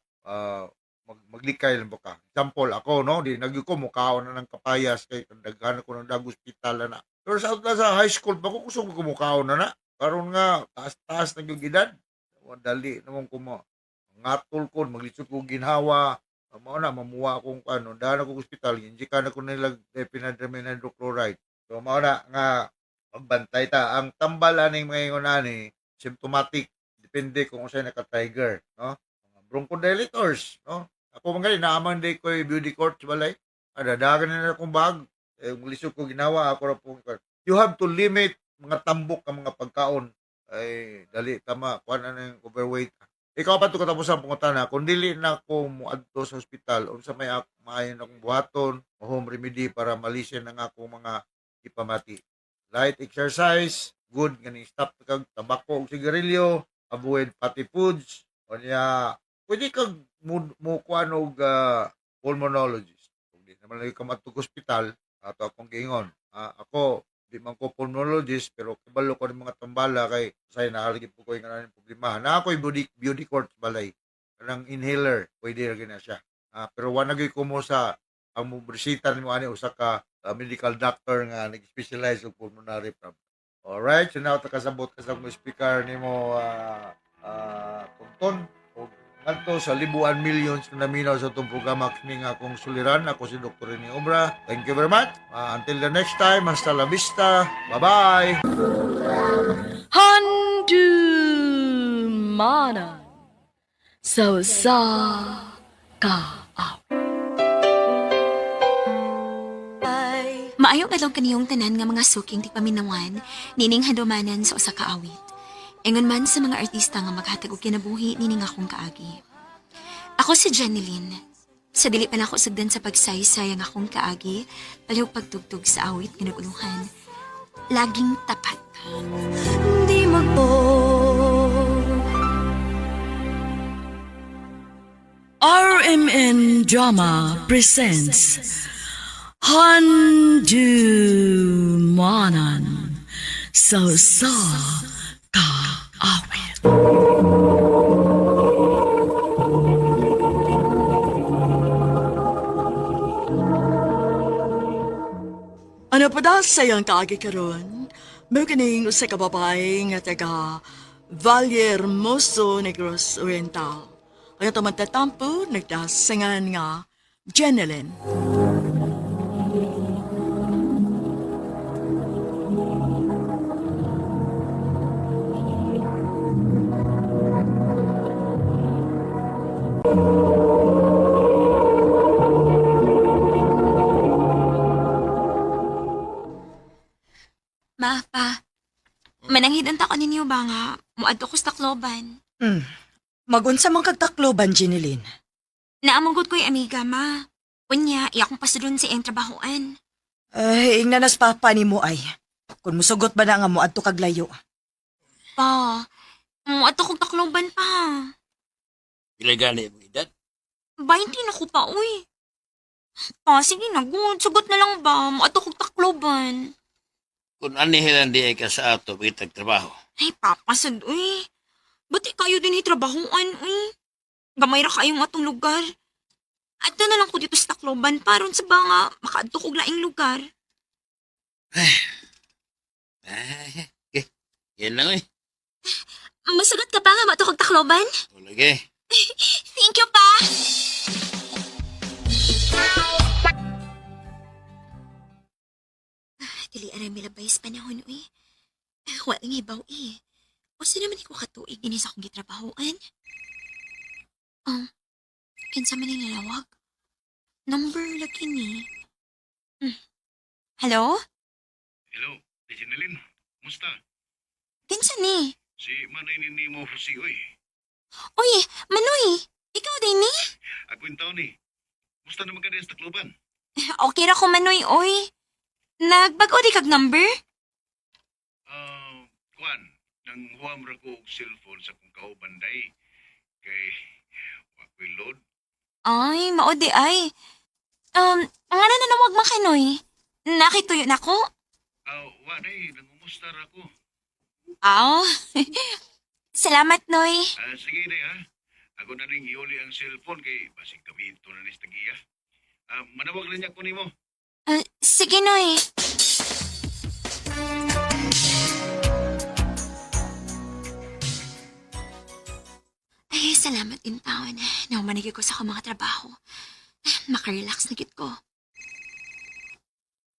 maglikay lang ba ka. Example, ako, no, di nagyo ko mukaon na ng kapayas kay daghan ako ng dag ospital na. Pero sa high school pa ko kusog ko mukaon na na. Karon nga taas-taas na gyud edad. Dali namon ko mo ngatol ko, maglisod ko ginhawa. Mao na mamuha akong ano, daan ako ospital, injikan ako nila diphenhydramine hydrochloride. So mao na nga magbantay ta. Ang tambal aning mga ingon ani symptomatic, depende kung unsay naka-trigger, no? Mga bronchodilators, no? Ako man gani naaman day koy Budecort sa balay. Adadagan na akong bag. Maglisod ko ginawa ako ra pong. You have to limit mga tambok ang mga pagkaon. Ay dali tama kuan na yung overweight. Ikaw pa to katapos ang pangutana, kung dili na ako moadto sa ospital, unsa may maayo na akong buhaton, home remedy para malisin ang akong mga ipamati. Light exercise, good ganing stop kag tabako ug sigarilyo, avoid fatty foods, unya pwede kag mo kuan og pulmonologist. Kung di naman lagi ka maadto ospital, ato akong giingon. Ako di man ko pulmonologist pero kabalo ko ng mga tambala kay say naalagi po ko yung anong problema. Na ako'y Budecort balay. Kanang inhaler, pwede ra na siya. Pero wa na gyud ko mo sa ang mo nimo ani usa ka medical doctor nga nag-specialize og pulmonary problem. Alright, so now takasabot ka sa speaker nimo Tonton og ngadto sa libuan millions na naminaw sa itong programa kini nga akong suliran. Ako si Dr. Rene Obra. Thank you very much. Until the next time, hasta la vista. Bye-bye. Handumanan sa usa ka Maayong adlaw kaniyong tanan nga mga suking tigpaminawan, nining handumanan sa usa ka awit. Ingon man sa mga artista nga maghatag og kinabuhi nining akong kaagi. Ako si Jeneline. Sa dili pa nako sugdan sa pagsaysay ang akong kaagi, palihog pagtugtog sa awit nga naguluhan. Laging tapat. Di magpo RMN Drama presents Handumanan sa usa ka awit. Ano pa daw sa iyang kaagi karon? Mao kining usa ka babae nga taga Valle Hermoso, Negros Oriental. Ang atong magtatampo nagdasingan nga Jeneline. Ma, pa. Mananghid ang tako ninyo ba nga? Muadto ko sa Tacloban. Magunsa man kag Tacloban, Jeneline. Naamugod ko'y amiga, ma. Unya, iya akong pasulon sa iyang trabahoan. Ay, ingna nas papa nimo ay. Kung musugot ba na nga moadto kag layo. Pa, muadto kog Tacloban pa. Pila gani imong edad? 20 na ko pa, uy. Pa, sige na, good. Sugot na lang ba? Muadto kog Tacloban. Kung anihilan di ay ka sa ato, pagitag trabaho. Ay, papasad, uy. Ba't kayo din hitrabahoan, uy? Gamay ra kayong atong lugar. Adto na lang ko dito sa Tacloban paron sa banga makaadto kog laing lugar. Ay, okay. Yan lang eh. Masagot ka pa nga mato kog Tacloban? Lagi. Thank you pa. Dili aray milabay sa panahon, uy. Walang ibaw, eh. Usa naman ko katuig dinhi sa akong gitrabahoan. Oh, kinsa man ang nalawag? Number lagi ni. Hello? Hello, di Jeneline. Kumusta? Kinsa ni? Si Manoy ni Nemo Jose, oy. Uy, Manoy! Ikaw din ni? Ako yung taon eh. Kumusta naman ka din sa Tacloban? Okay ra ko, Manoy, oy. Nagbago di kag number? Ah, kuan, nang huwam ra ko og cellphone sa kong kauban day. Kay, wa ko'y load. Ay, mao di ay. Ang ano na nawag makinoy? Nakituyo na ko? Ah, wa day, nangumusta ra ko. Aw. Salamat, Noy. Ah, sige day ha. Ako na rin iuli ang cellphone kay basig kami ito na ni sa tagiya. Ah, manawag lang niya ko nimo. Ah, sige, Noy. Ay, salamat din taon. Naumanigay ko sa akong mga trabaho. Makarelax na gid ko.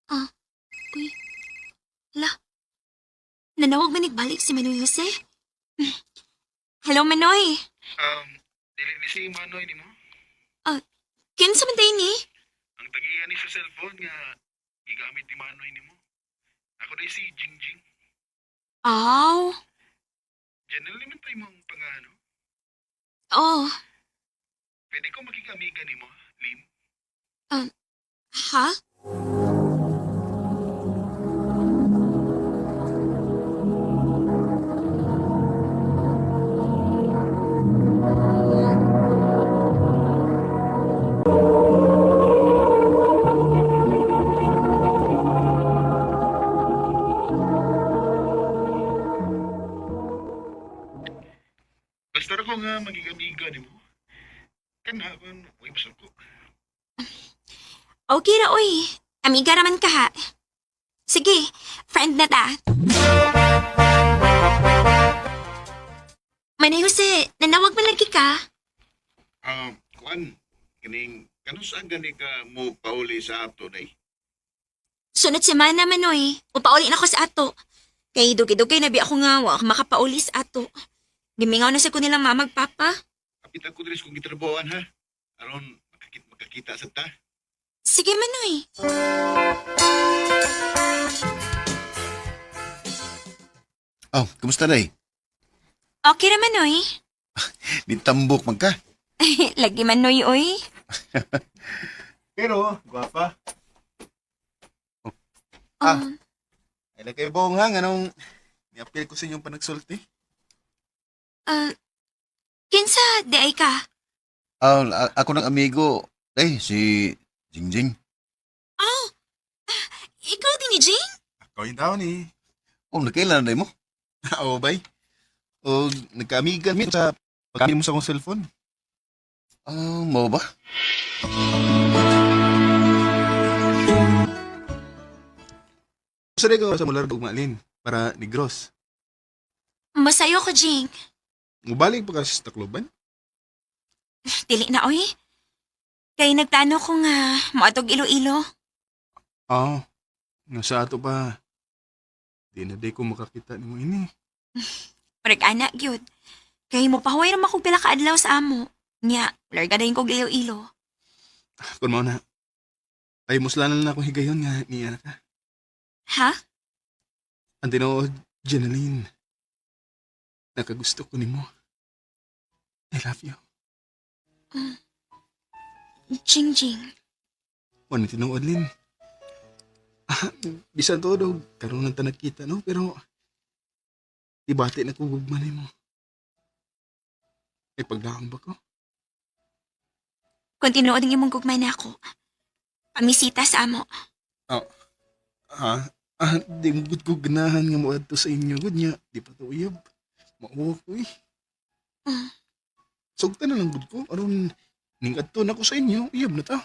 Ah, uy. La. Nanawag man nagbalik si Manoy Jose? Hello, Manoy. Dili ni si Manoy nimo. Kinsa man day ni? Ang tagiya ni sa cellphone nga gigamit ni Manoy nimo. Ako day si Jingjing. Aw. Janelle naman tayo mong pangano. Oh. Pwede ko makikamiga nimo, Lim. Ha? Basta ra ko nga magigamiga nimo. Kana kon way ko. Okay ra, oy. Amiga raman ka, ha? Sige, friend na ta. Manay Jose, nanawag man lagi ka. Ah, kuan kining kanus-a gani ka mo pauli sa ato day? Sunod semana, Manoy. Upauli na ko sa ato. Kay dugay-dugay na bi ako nga wa makapauli sa ato. Gimingaw na sa ko nila mama ug papa. Kapit ako diri sa kong gitrabahoan ha. Aron makakita sa ta. Sige, Manoy. Oh, kumusta day? Okay ra, Manoy. Nitambok man ka. Lagi, Manoy, oy. Pero, gwapa. Ah. Ay, kay Bong ha, anong niapil ko sa inyong panagsulti? Ah, kinsa, di ay ka? Ah, ako ng amigo. Day, si Jingjing. Oh, ikaw din ni Jane? Ako yung taon eh. Oh, nakailan na day mo? Oo, bay. O nagkaamigan mi sa paggamit mo sa akong cellphone. Ah, mo ba? Sa ko sa mular ug maalin. Para Negros. Masayo ko, Jing. Mubalik pa ka sa Tacloban? Dili na, oy. Kay nagplano ko nga moadtog Iloilo. Oo. Nga sa ato pa. Di na di ko makakita nimo ini. Murag ana gyud. Kay mopahuway ra man kog pila ka adlaw sa amo. Nya, larga dayon kog Iloilo. Kun mao na. Ay muslanan na akong higayon nga niya na ka. Ha? Ang tinuod, Jeneline. Nakagusto ko nimo. I love you. Jing Jing. Wala tinuod, Lin. Ah, bisan tuod og karon lang ta nagkita, no? Pero ibati na ko gugma nimo. Ay pagdaong ba ko? Kung tinuod ang imong gugma nako. Pamisita sa amo. Oh. Ha? Ah, di mo gud ko ganahan nga moadto sa inyo gud nya. Di pa to uyab. Mauwa ko eh. Mm. Sugtan na lang gud ko aron ning adto na ko sa inyo, uyab na ta.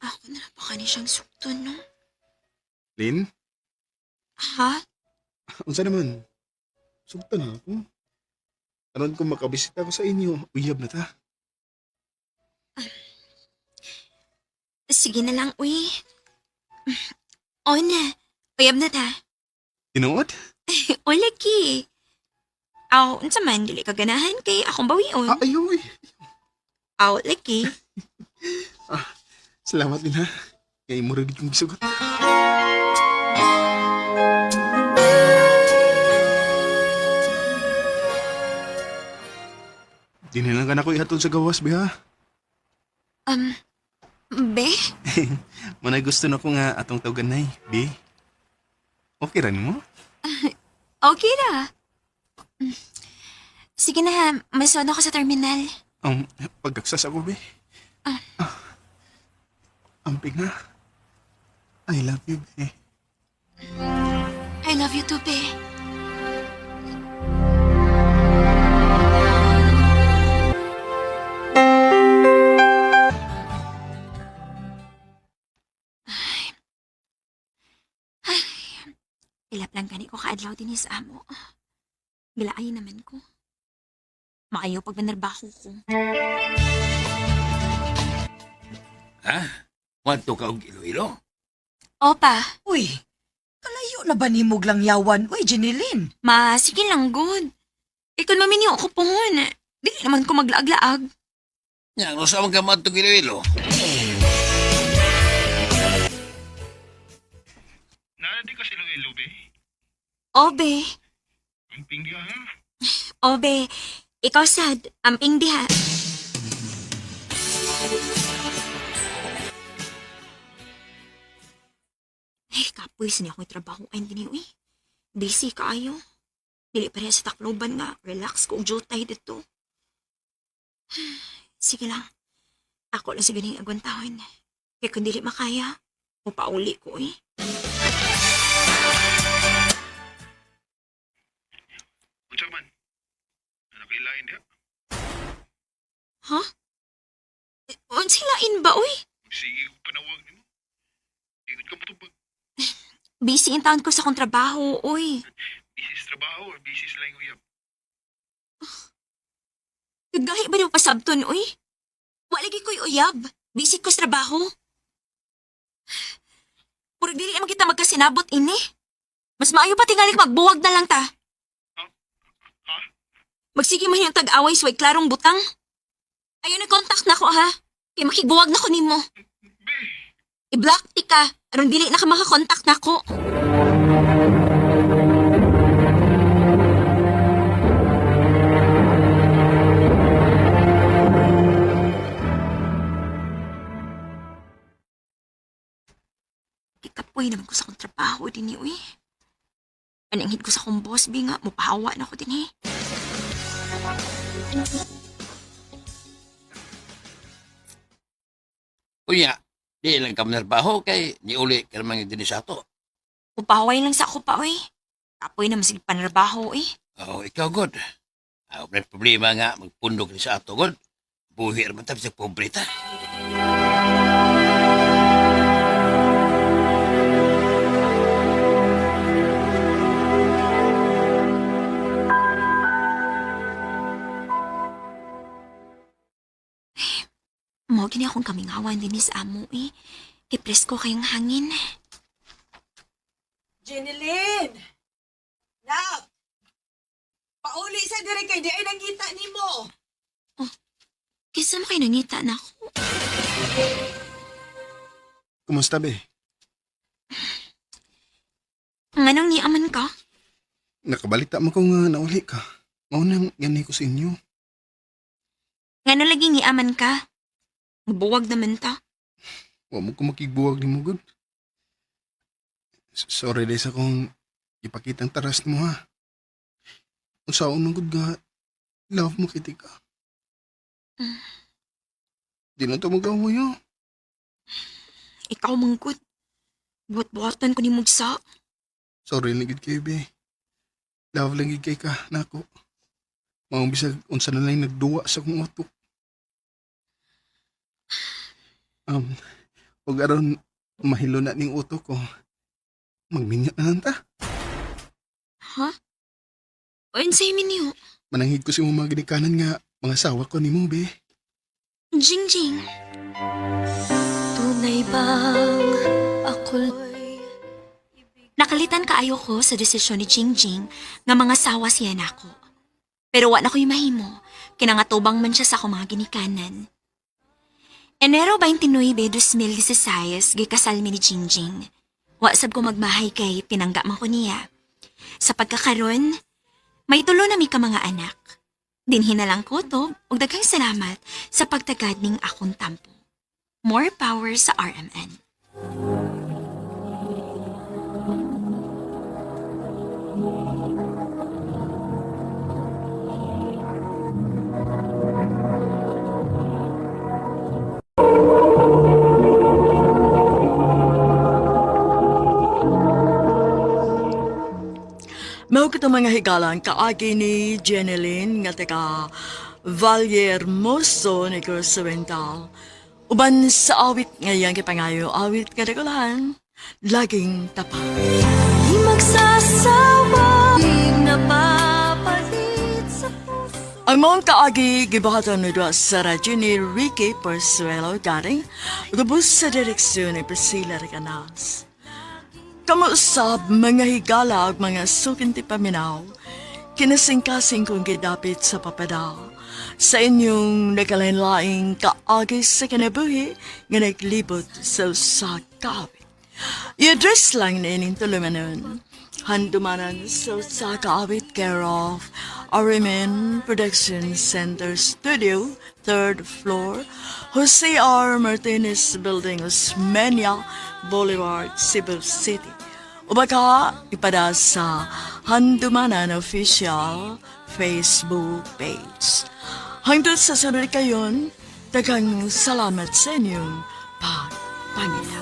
Ako na lang baka ni siyang sugton, no? Lin, Ha? unsa naman? Sugtan na ako. Aron kung makabisita ko sa inyo, uyab na ta. Sige na lang, uy. O na. Uyab na ta. Tinuod? O lagi. Aw, unsa man dili ka ganahan kay akong bawion. Ah, ayaw eh. Aw, lagi. Ah, salamat din ha. Kay mo rin kong gisugot. Di na lang ka na ko ihatod sa gawas, biha. Um, be? Manay gusto na ko nga atong tawagan nay, bi. Okay ra nimo? Okay ra. Sige na, masunod ako sa terminal. Pagaksas ako, bi. Ah. Amping na. I love you, bi. I love you too, be. Ay. Ay. Ilap lang gani ko kaadlaw din sa amo. Gilaay naman ko. Maayo pag manarbaho ko. Ha? Wanto ka og Iloilo? Opa. Uy, kalayo na ba nimog lang yawan? Uy, Jeneline. Ma, sige lang, good. Ikon maminyo ako pohon. Dili naman ko maglaag-laag. Nya, ano sa ka maadtong Iloilo? Naa di ka sila Iloilo, be. Obe. Amping diha, ha? Obe. Ikaw sad, amping diha. Ay, kapoy, sini ako'y trabaho ay hindi uy. Busy kaayo. Dili pareha sa Tacloban nga. Relax ko og jutay dito. Sige lang. Ako lang sa ganing agwantahon. Kaya kung dili makaya, mupauli ko eh. Unsa man? Nakilain diha. Ha? Unsay lain ba, uy? Sige ko panawag nimo. Di gud ka motubag. Busy in town ko sa akong trabaho, uy. Busy sa trabaho or busy sa laing uyab. Kagahi ba niyo pasabton, uy? Wala lagi ko'y uyab. Busy ko sa trabaho. Puro dili naman kita magkasinabot, ini. Mas maayo pa tingali magbuwag na lang ta. Magsige man yung tag-away sa way klarong butang. Ayaw na contact na ko, ha? Kay makigbuwag na ko nimo. I-block ti ka. Aron dili na ka makakontakt na ko. Kikapoy naman ko sa akong trabaho din uy. Ananghid ko sa akong boss, bi nga, mupahawa na ko din eh. Unya, di lang ka manarbaho kay niuli ka naman din sa ato. Mupahaway lang sa ako pa, uy. Kapoy naman sige panrabaho, eh. Oh, ikaw god. Ah, may problema nga magpundok ni sa ato god. Buhi ra man ta bisag pobre ta. Mao gini akong kamingawan din sa amo eh. Kay presko kayong hangin. Jeneline! Nak! Pauli sa dire kay di ay nangita nimo. Kinsa mo kay nangita na ako? Kumusta, be? Nganong niaman ka? Nakabalita mo ko nga nauli ka. Mao nang gani ko sa inyo. Ngano lagi niaman ka? Buwag naman ta. Wa mo ko makigbuwag ni mo, gud. Sorry day sa kong ipakitang taras mo, ha. Unsaon man gud nga love mo kiti ka. Di na to mag-away, ha. Ikaw manggod. Buhat-buhatan ko ni Mugsa. Sorry lang gid kayo, be. Love lang gid kay ka, nako. Maong bisag unsa na lang nagduwa sa kong utok. Um, ug aron mahilo na ning utok ko. Magminyo na lang ta. Ha? Unsay minyo? Mananghid ko sa imong mga ginikanan nga mga asawa ko nimo, be. Jing Jing. Tunay bang ako Nakalitan kaayo ko sa desisyon ni Jing Jing nga mga sawa siya nako. Pero wa na ko'y mahimo, kinangatubang man siya sa akong mga ginikanan. Enero 29, 2016, gikasal mi ni Jing Jing. Wa sab ko magmahay kay pinangga man ko niya. Sa pagkakaron, may tulo na mi ka mga anak. Dinhi na lang ko to, ug daghang salamat sa pagtagad ning akong tampo. More power sa RMN. Mao kato mga higalan kaagi ni Jeneline nga taga Valle Hermoso ni Oriental. Uban sa awit ngayang kipangayo, awit kadagulahan, laging tapat. Di magsasawa, di napapalit sa puso. Ang mong kaagi gibuhaton ni Dua sa radyo ni Ricky Porsuelo galing lubos sa direksyon ni Priscilla Recanas. Kamuusab mga higala ug mga sukinti paminaw, kinasingkasing kong gidapit sa papada. Sa inyong nagkalain-laing kaagi sa kinabuhi nga naglibot sa usa ka awit. I-address lang na ining tulumanon. Handumanan sa usa ka awit care of RMN Production Center Studio, third floor, Jose R. Martinez Building, Osmeña Boulevard, Cebu City. O baka ipada sa Handumanan Official Facebook page. Hangtod sa sunod kayon, daghang salamat sa inyong pagpangila.